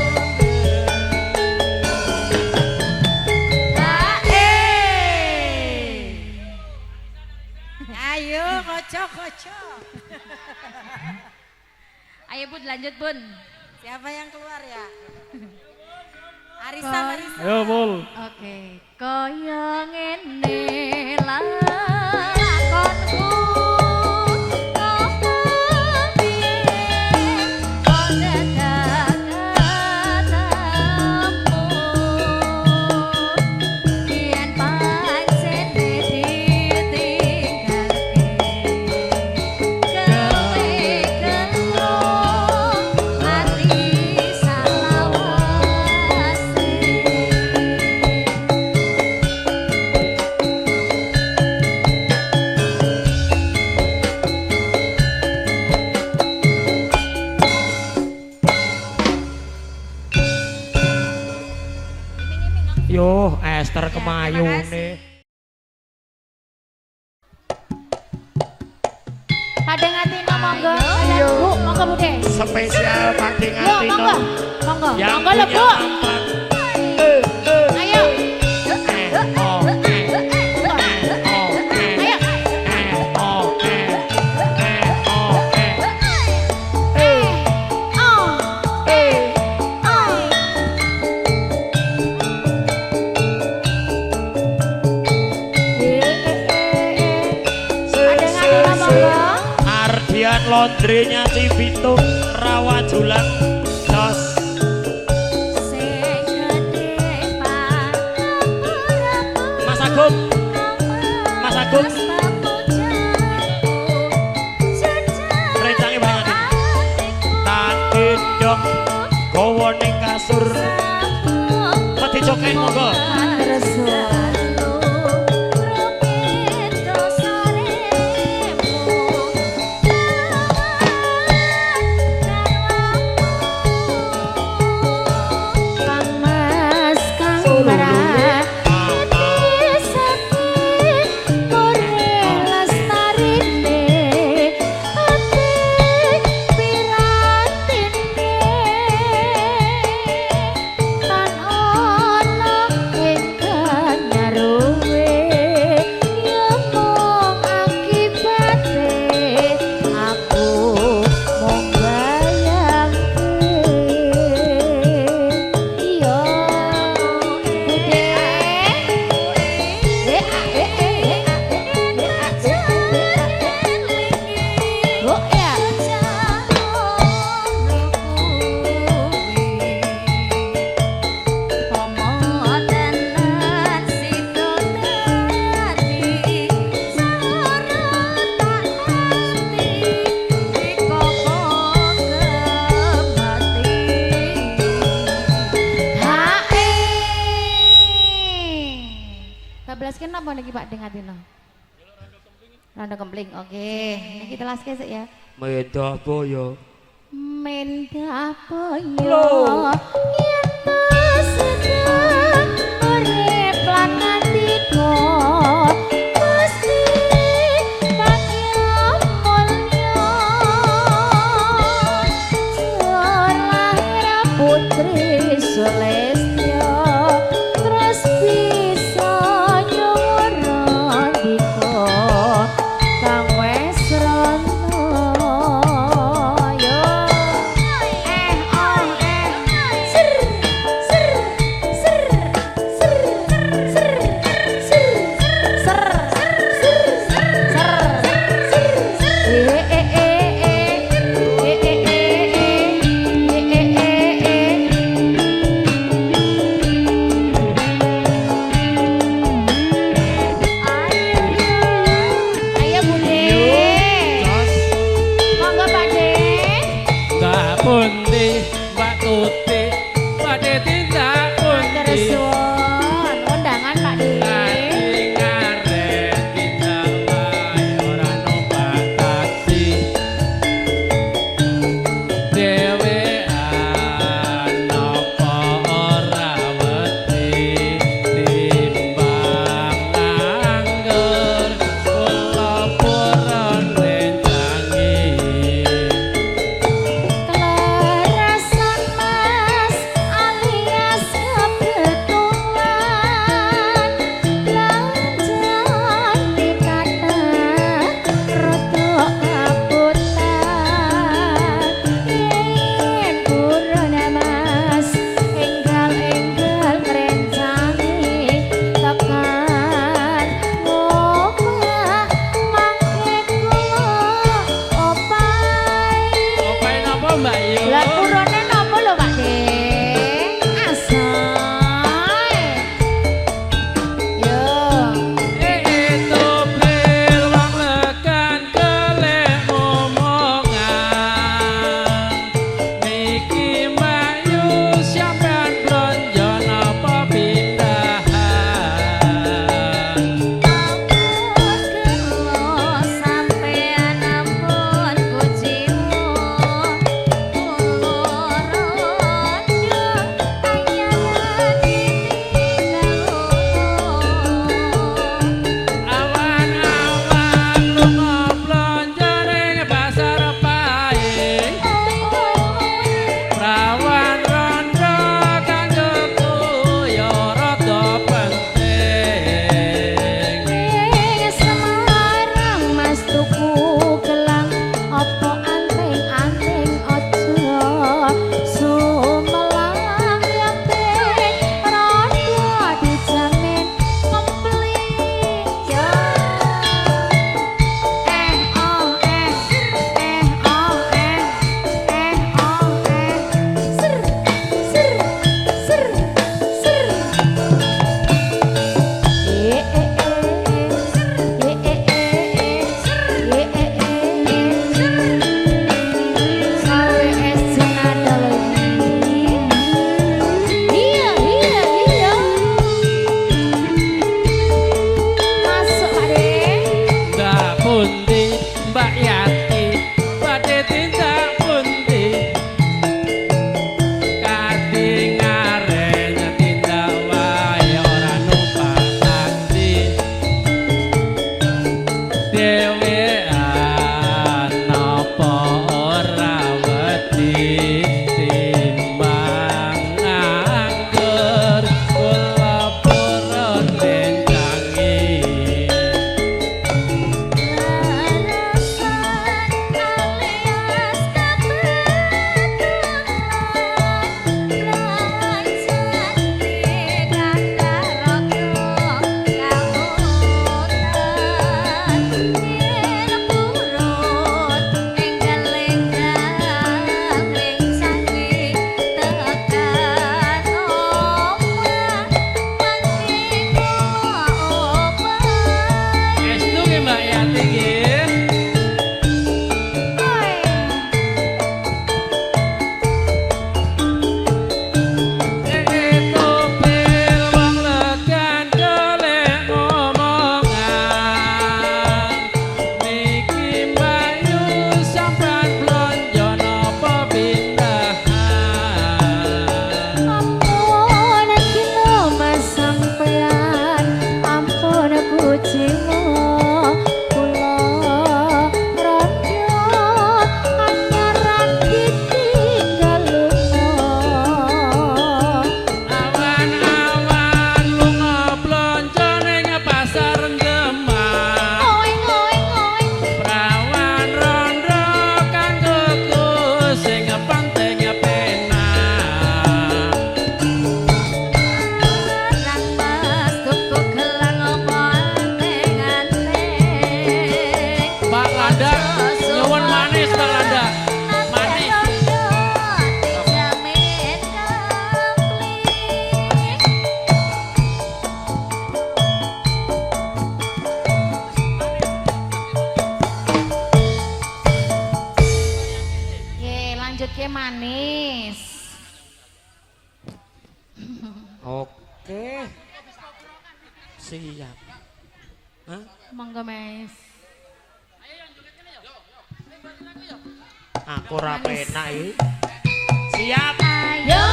Ayo kocok-kocok. Ayo Bun, lanjut Bun. Siapa yang keluar ya? Arisa, Arisa. Ayo Bul. Oke, kaya ngene lakonku apa piye kok dadak ketemu yen pancene ditinggalke gawe gelo ati salawase. Yo, Esther kemayune. Padang Atino monggo. Bu, monggo Bude. Spesial Padang Yo, Atino. monggo. Monggo. Yang Monggo lho, punya Bu. tampang. Ayo. Eh, oh, eh, oh, eh, Ayo. eh, oh, eh, eh, oh, eh. Eh. Oh. Eh. Oh. Eh, eh, eh, eh. Padang Atino monggo. Ardian Laundry-nya Cibitung Rawajulang Jos. Sing gedhe Mas Agung, Mas Agung. Rencange banget. Tak gendong gawa ning kasur. Wedi joget monggo. Terus. Kang Mas Kang Bara Napa niki Pak Dengatino? Rondo kempling. Oke, niki telaske sik ya. Mendah boyo. Mendah boyo. Yen sedang urip lan atiku mesti bakal Pundi Mbak Tuti badhe tindak Matur pundi? suwun. Undangan Pak De. Ati ngaret tindak wae ora numpak taksi. Dhewean apa ora wedi timbang nganggur kula purun rencangi. Kleru manis. Oke. Siap. Hah? Monggo Mas. Aku ora penak iki. Siap. Ayo.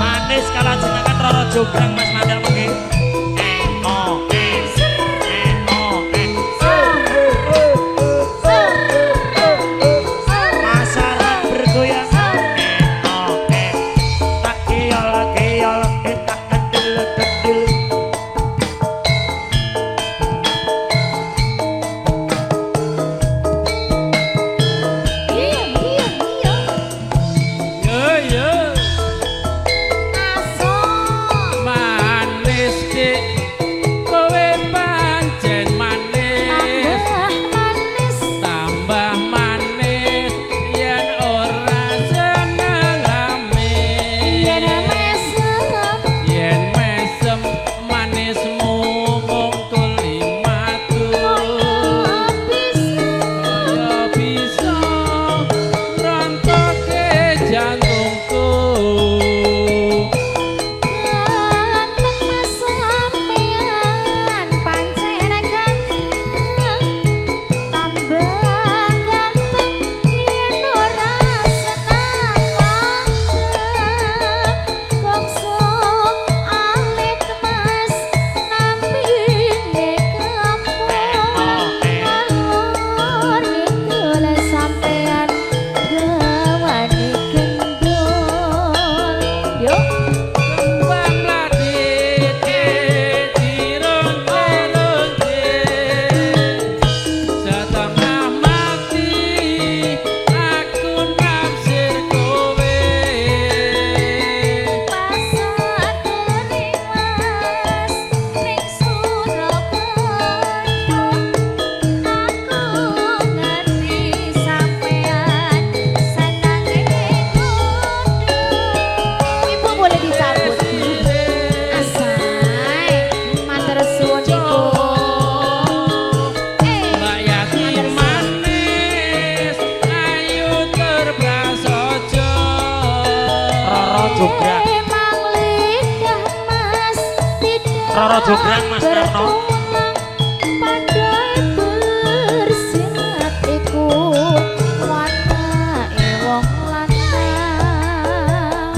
Manis kalajengaken Roro Jonggrang Mas Mandel mengke. E O E E O E. Masaran bergoyang. E O E. Tak keyol keyol, e tak kendel kendel. Iya iya iya. Yo yo. Aso. Manis dik kowe pancen manis. Tambah manis. Tambah manis yen ora seneng amin. Yen mesem. Yen mesem manismu mung kulimatu. Bisa. Kaya bisa rontoke jantungku. Ganteng Mas sampean pancen ganteng. Tambah ganteng yen ora seneng langgeng. Gongso alit Mas nampine kampung. Ngalor ngidul sampean gawani gendul. Yo. Kembang mlati dironte-ronte. Setengah mati aku nafsir kowe. Pasar kuning Mas ning Surabaya. Aku ngerti sampean senenge kudu. Ibu boleh dicabut. Asai, matur suwun ibu. Mbak Yati manis, ayu terprasojo. Roro Jonggrang. Emang lidah Mas tidak Roro Jonggrang Mas Darno. bertulang, pandai bersilat iku watake wong lanang.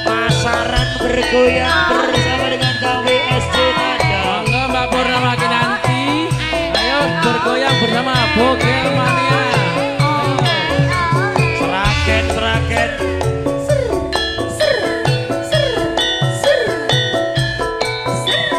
Pasaran bergoyang bersama dengan KWSC Nada. Monggo Mbak Purnama Kinanti, ayo bergoyang bersama Bogel Mania. Seragen seragen. Ser ser ser ser ser.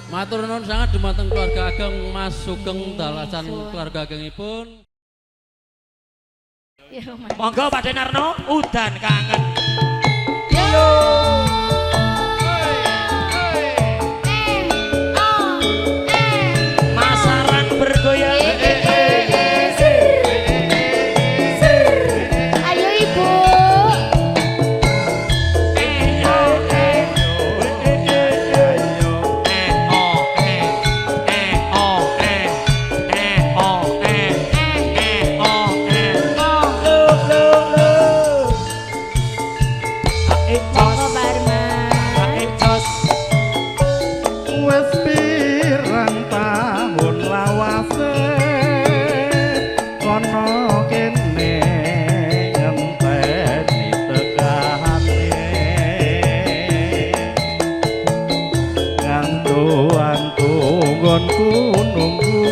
Matur nuwun sangat dumateng keluarga ageng Mas Sugeng dalasan keluarga agengipun. Monggo Pak Denarno udan kangen. Yo. Masaran bergoyang. Ayo Ibu. Monggo Pak Arman. Wis pirang tahun lawase kono kene ngenteni tekane ngantu-antu nggonku nunggu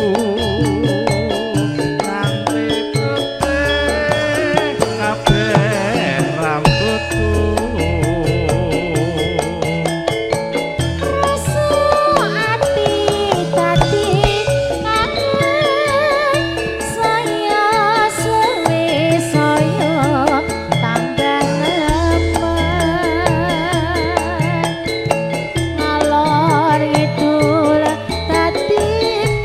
nganti putih kabeh rambutku. Rasa ati tadi kangen saya suwe saya tambah nemen ngalor ngidul dadi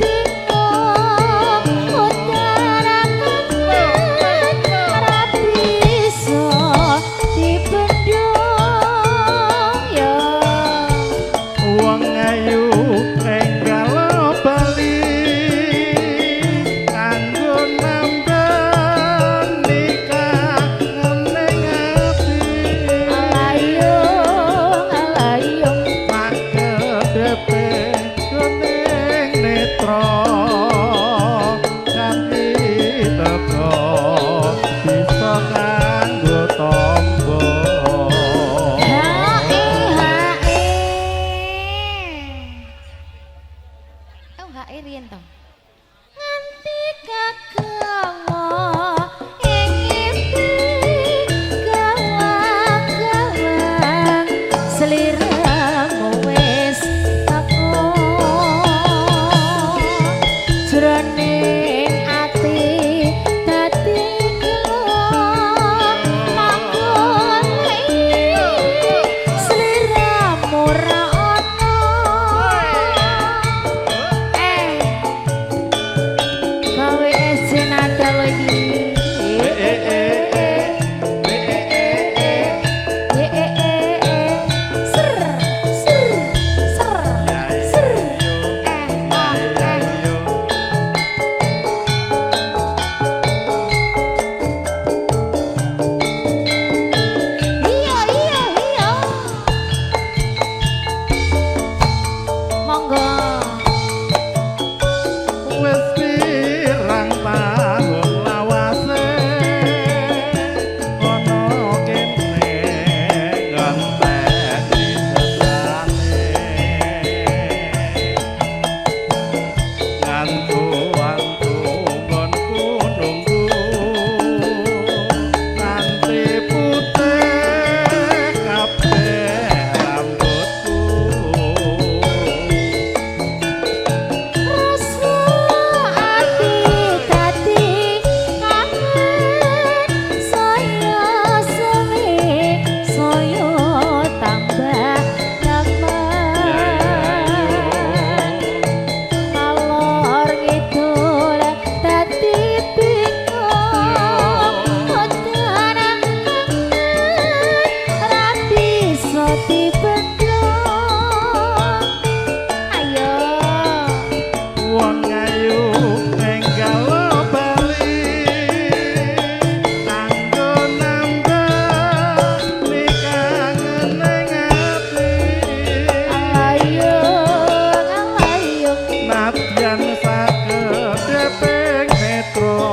bingung utara kangen ora bisa dibendung ya. Wong ayu enggal bali kanggo nambani kangene ati. Alayung alayung makedepe kuning netra kanthi teko bisa kanggo tombo. Hae hae. Oh hae riyen to. Nganti kagawa ing ngipi gawang-gawang sliramu wis teko jroning ati dadi gelo manggoleki sliramu ra ono. Gawe SC nada lagi. Ser ser ser ser eh Iya iya iya. Monggo. Wis pirang tahun lawase kono kene ngenteni tekane ngantu-antu nggonku nunggu nganti putih kabeh rambutku. Rasa ati dadi kangen saya suwe saya tambah nemen ngalor ngidul dadi bingung udan kangen ra bisa dibendung. Ayo. Wong ayu enggal bali kanggo nambani kangene ati. Alayung alayung nadyan sakedheping netra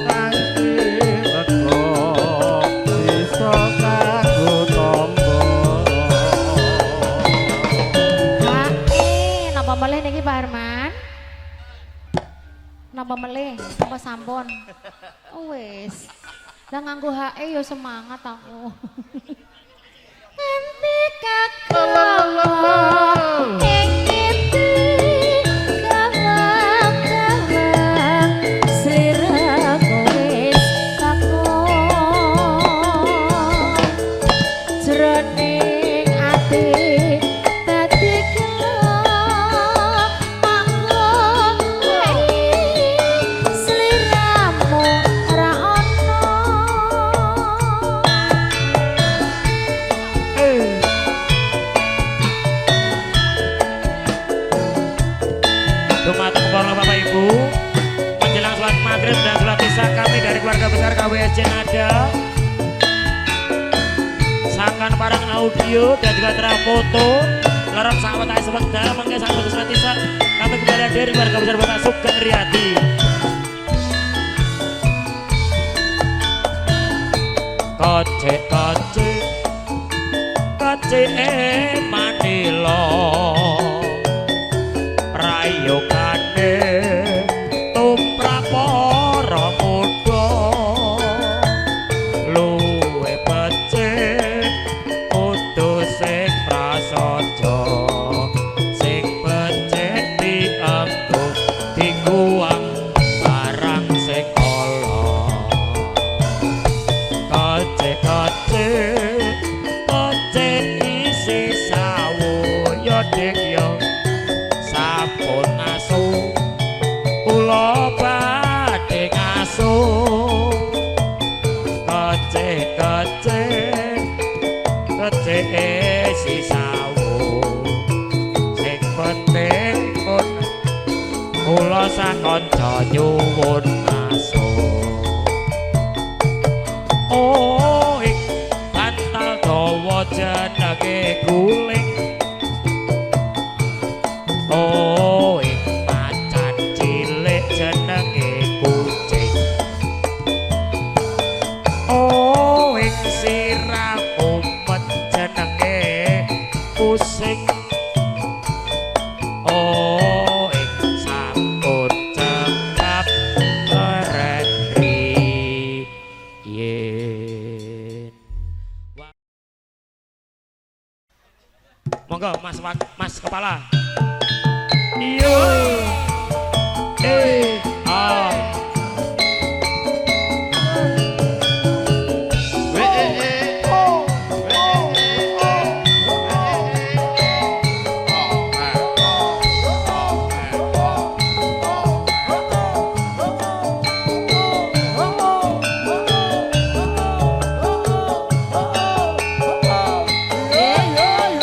kanthi teko bisa kanggo tombo. Hae, napa melih niki Pak Herman? Napa melih? Napa sampun? Oh wis. Lah nganggo hae ya semangat aku. Nganti kagawa SC Nada, Sangkan Parang Audio dan juga Trafoto. Larang sawet ae sewendah mangke sampun tisa kami kembali hadir keluarga besar Bapak Sugeng Riyadi. Kocek kocek kocek Manila prayogane tumrap para muda luwe becik kudu sing prasaja sing becik dienggo diguwang barang sing ala. Kocek kocek kocek isi sawo ya dik ya sampun ngasu kula badhe ngasu. Kocek kocek kocek isi sawo sing penting pun kula sakanca nyuwun ngasu. Oh, ing bantal dawa jenenge guling. Oh, ing macan cilik jenenge kucing. Oh, ing sirah umpet jenenge pusing. Oh, ing sampun cekap keren riyin. Monggo Mas Mas Kepala. Iyo. Eh, ah. W E E O W E E O W E E O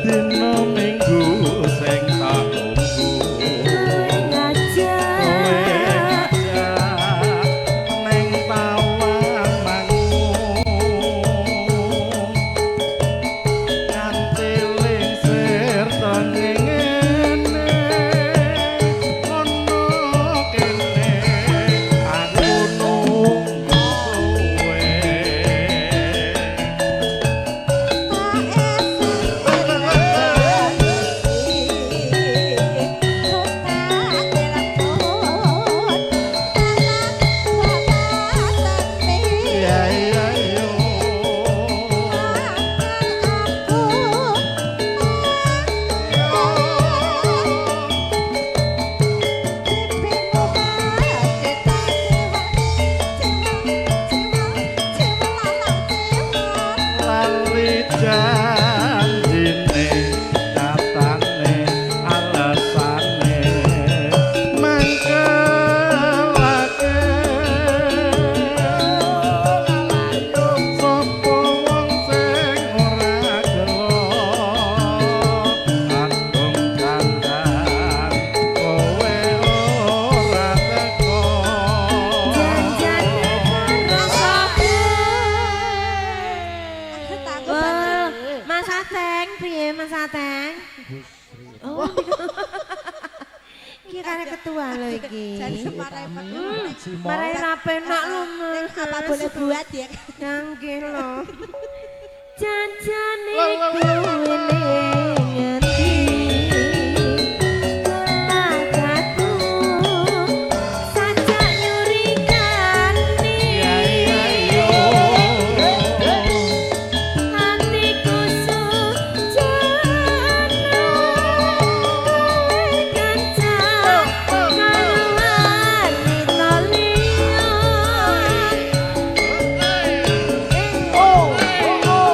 Dina Minggu sing tak tunggu kowe ngajak ning Tawang Mangu nganti lingsir tengene ono kene aku nunggu kowe. Iya iya yo. Lali janjine nyatane alasane mangkelake sapa wong sing ora gelo kadung dandan kowe ora teko. Wah, Mas Ateng, piye Mas Ateng? Oh. Iki kare ketua lho iki. Marai ra penak lho, Mas. Apa boleh buat ya? Nggih lho. Janjane kowe ning ngendi? Kelakatku sajak nyurikani. Iya iya yo. Hatiku sujana kowe kancah karo wanita liya. Oh oh oh.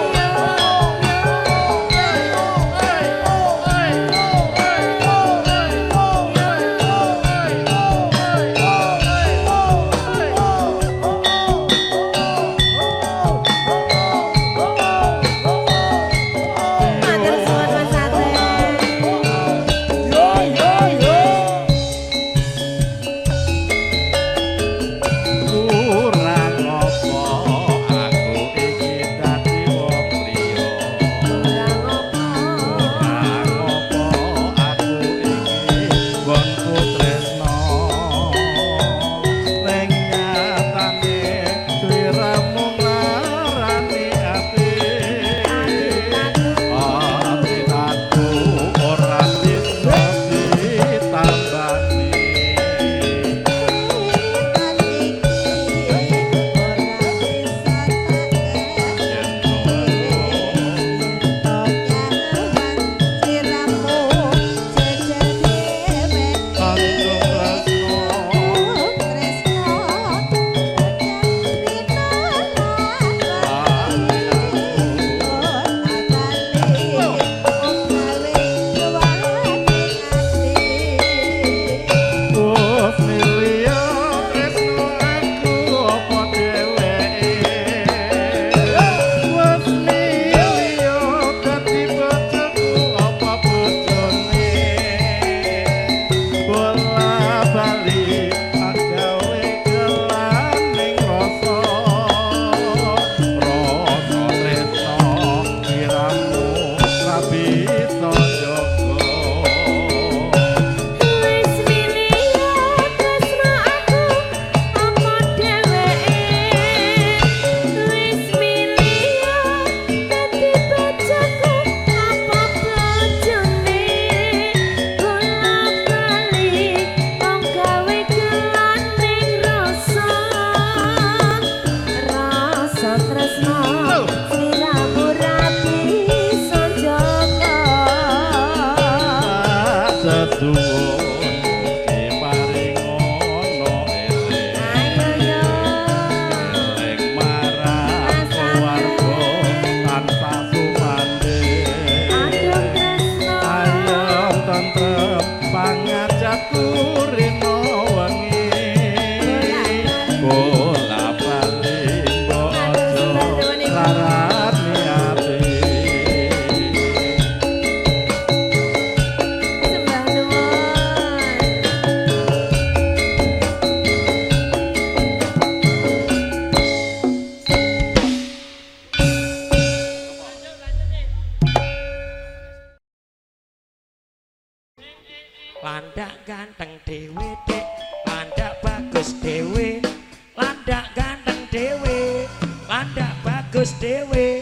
dhewe, landak bagus dhewe,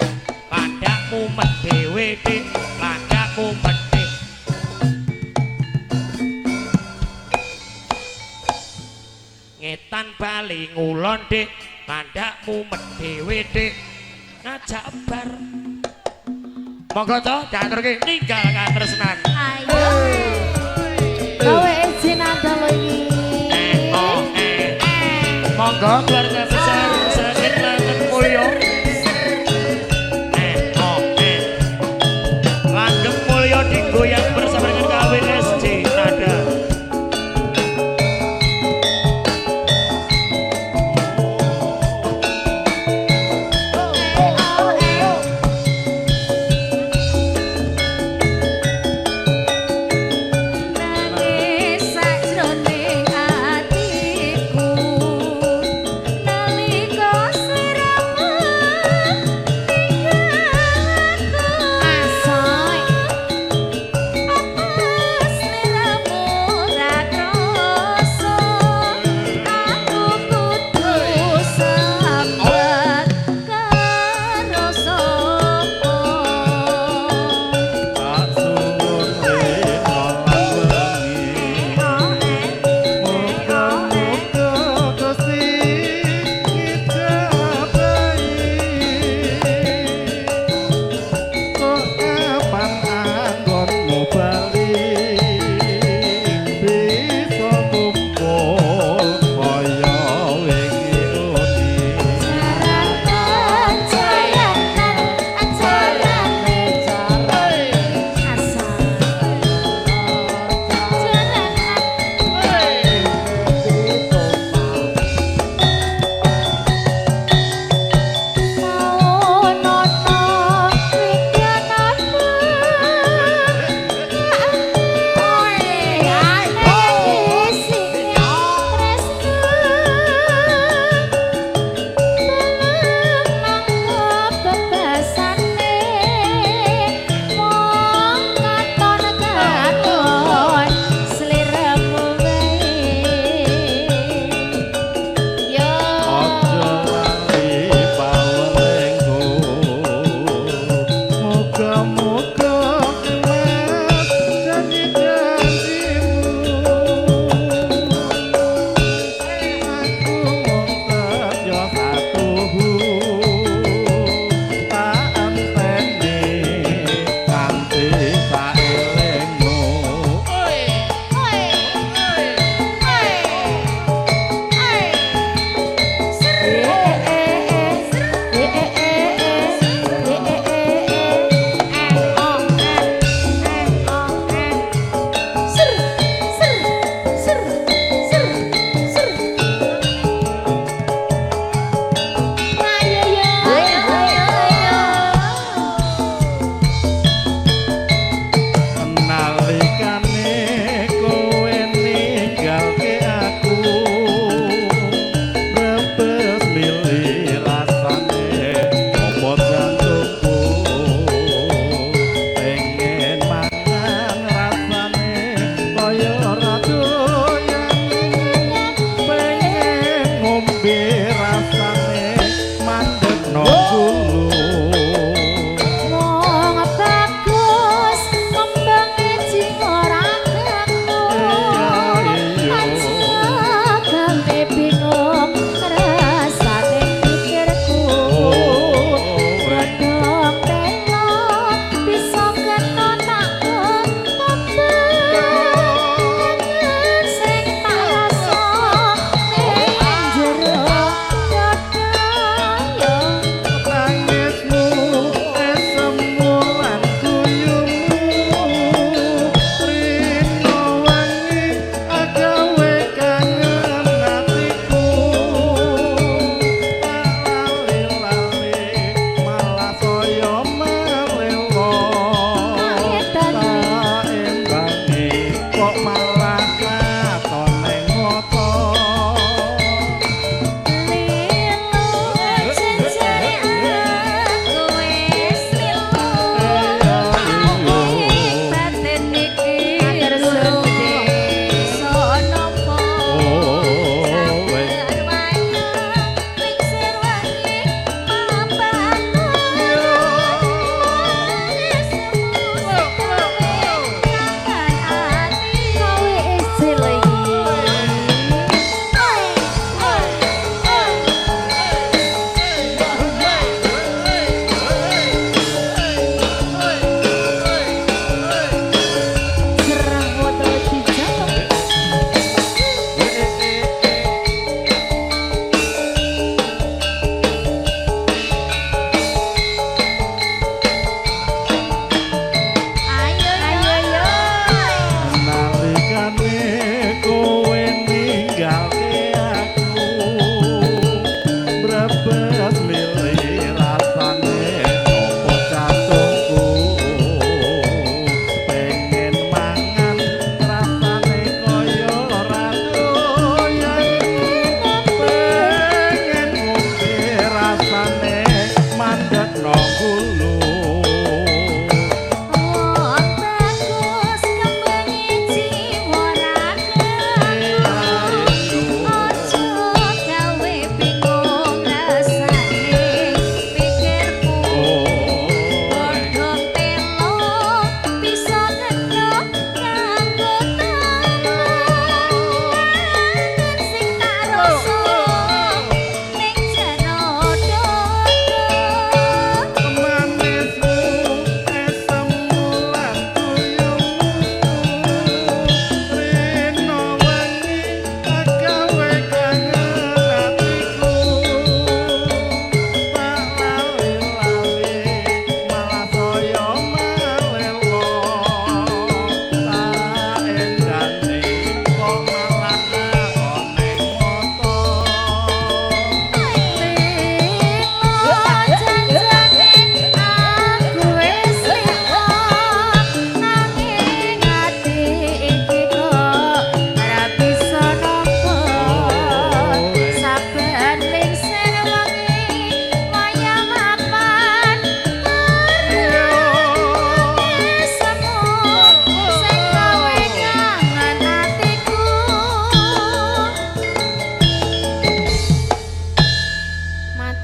landak mumet dhewe Dik, landak mumet Dik. Ngetan bali ngulon Dik, landak mumet dhewe Dik, ngajak bar. Monggo to diaturke ninggal katresnan. Ayo. Gawe izin ada lho iki. Monggo keluarga besar saking Langgeng Mulyo. Langgeng Mulyo digoyang bersama dengan KWSJ Nada. Nangis sajroning atiku.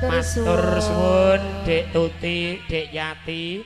Matur Matur suwun. suwun Dek Tuti, Dek Yati.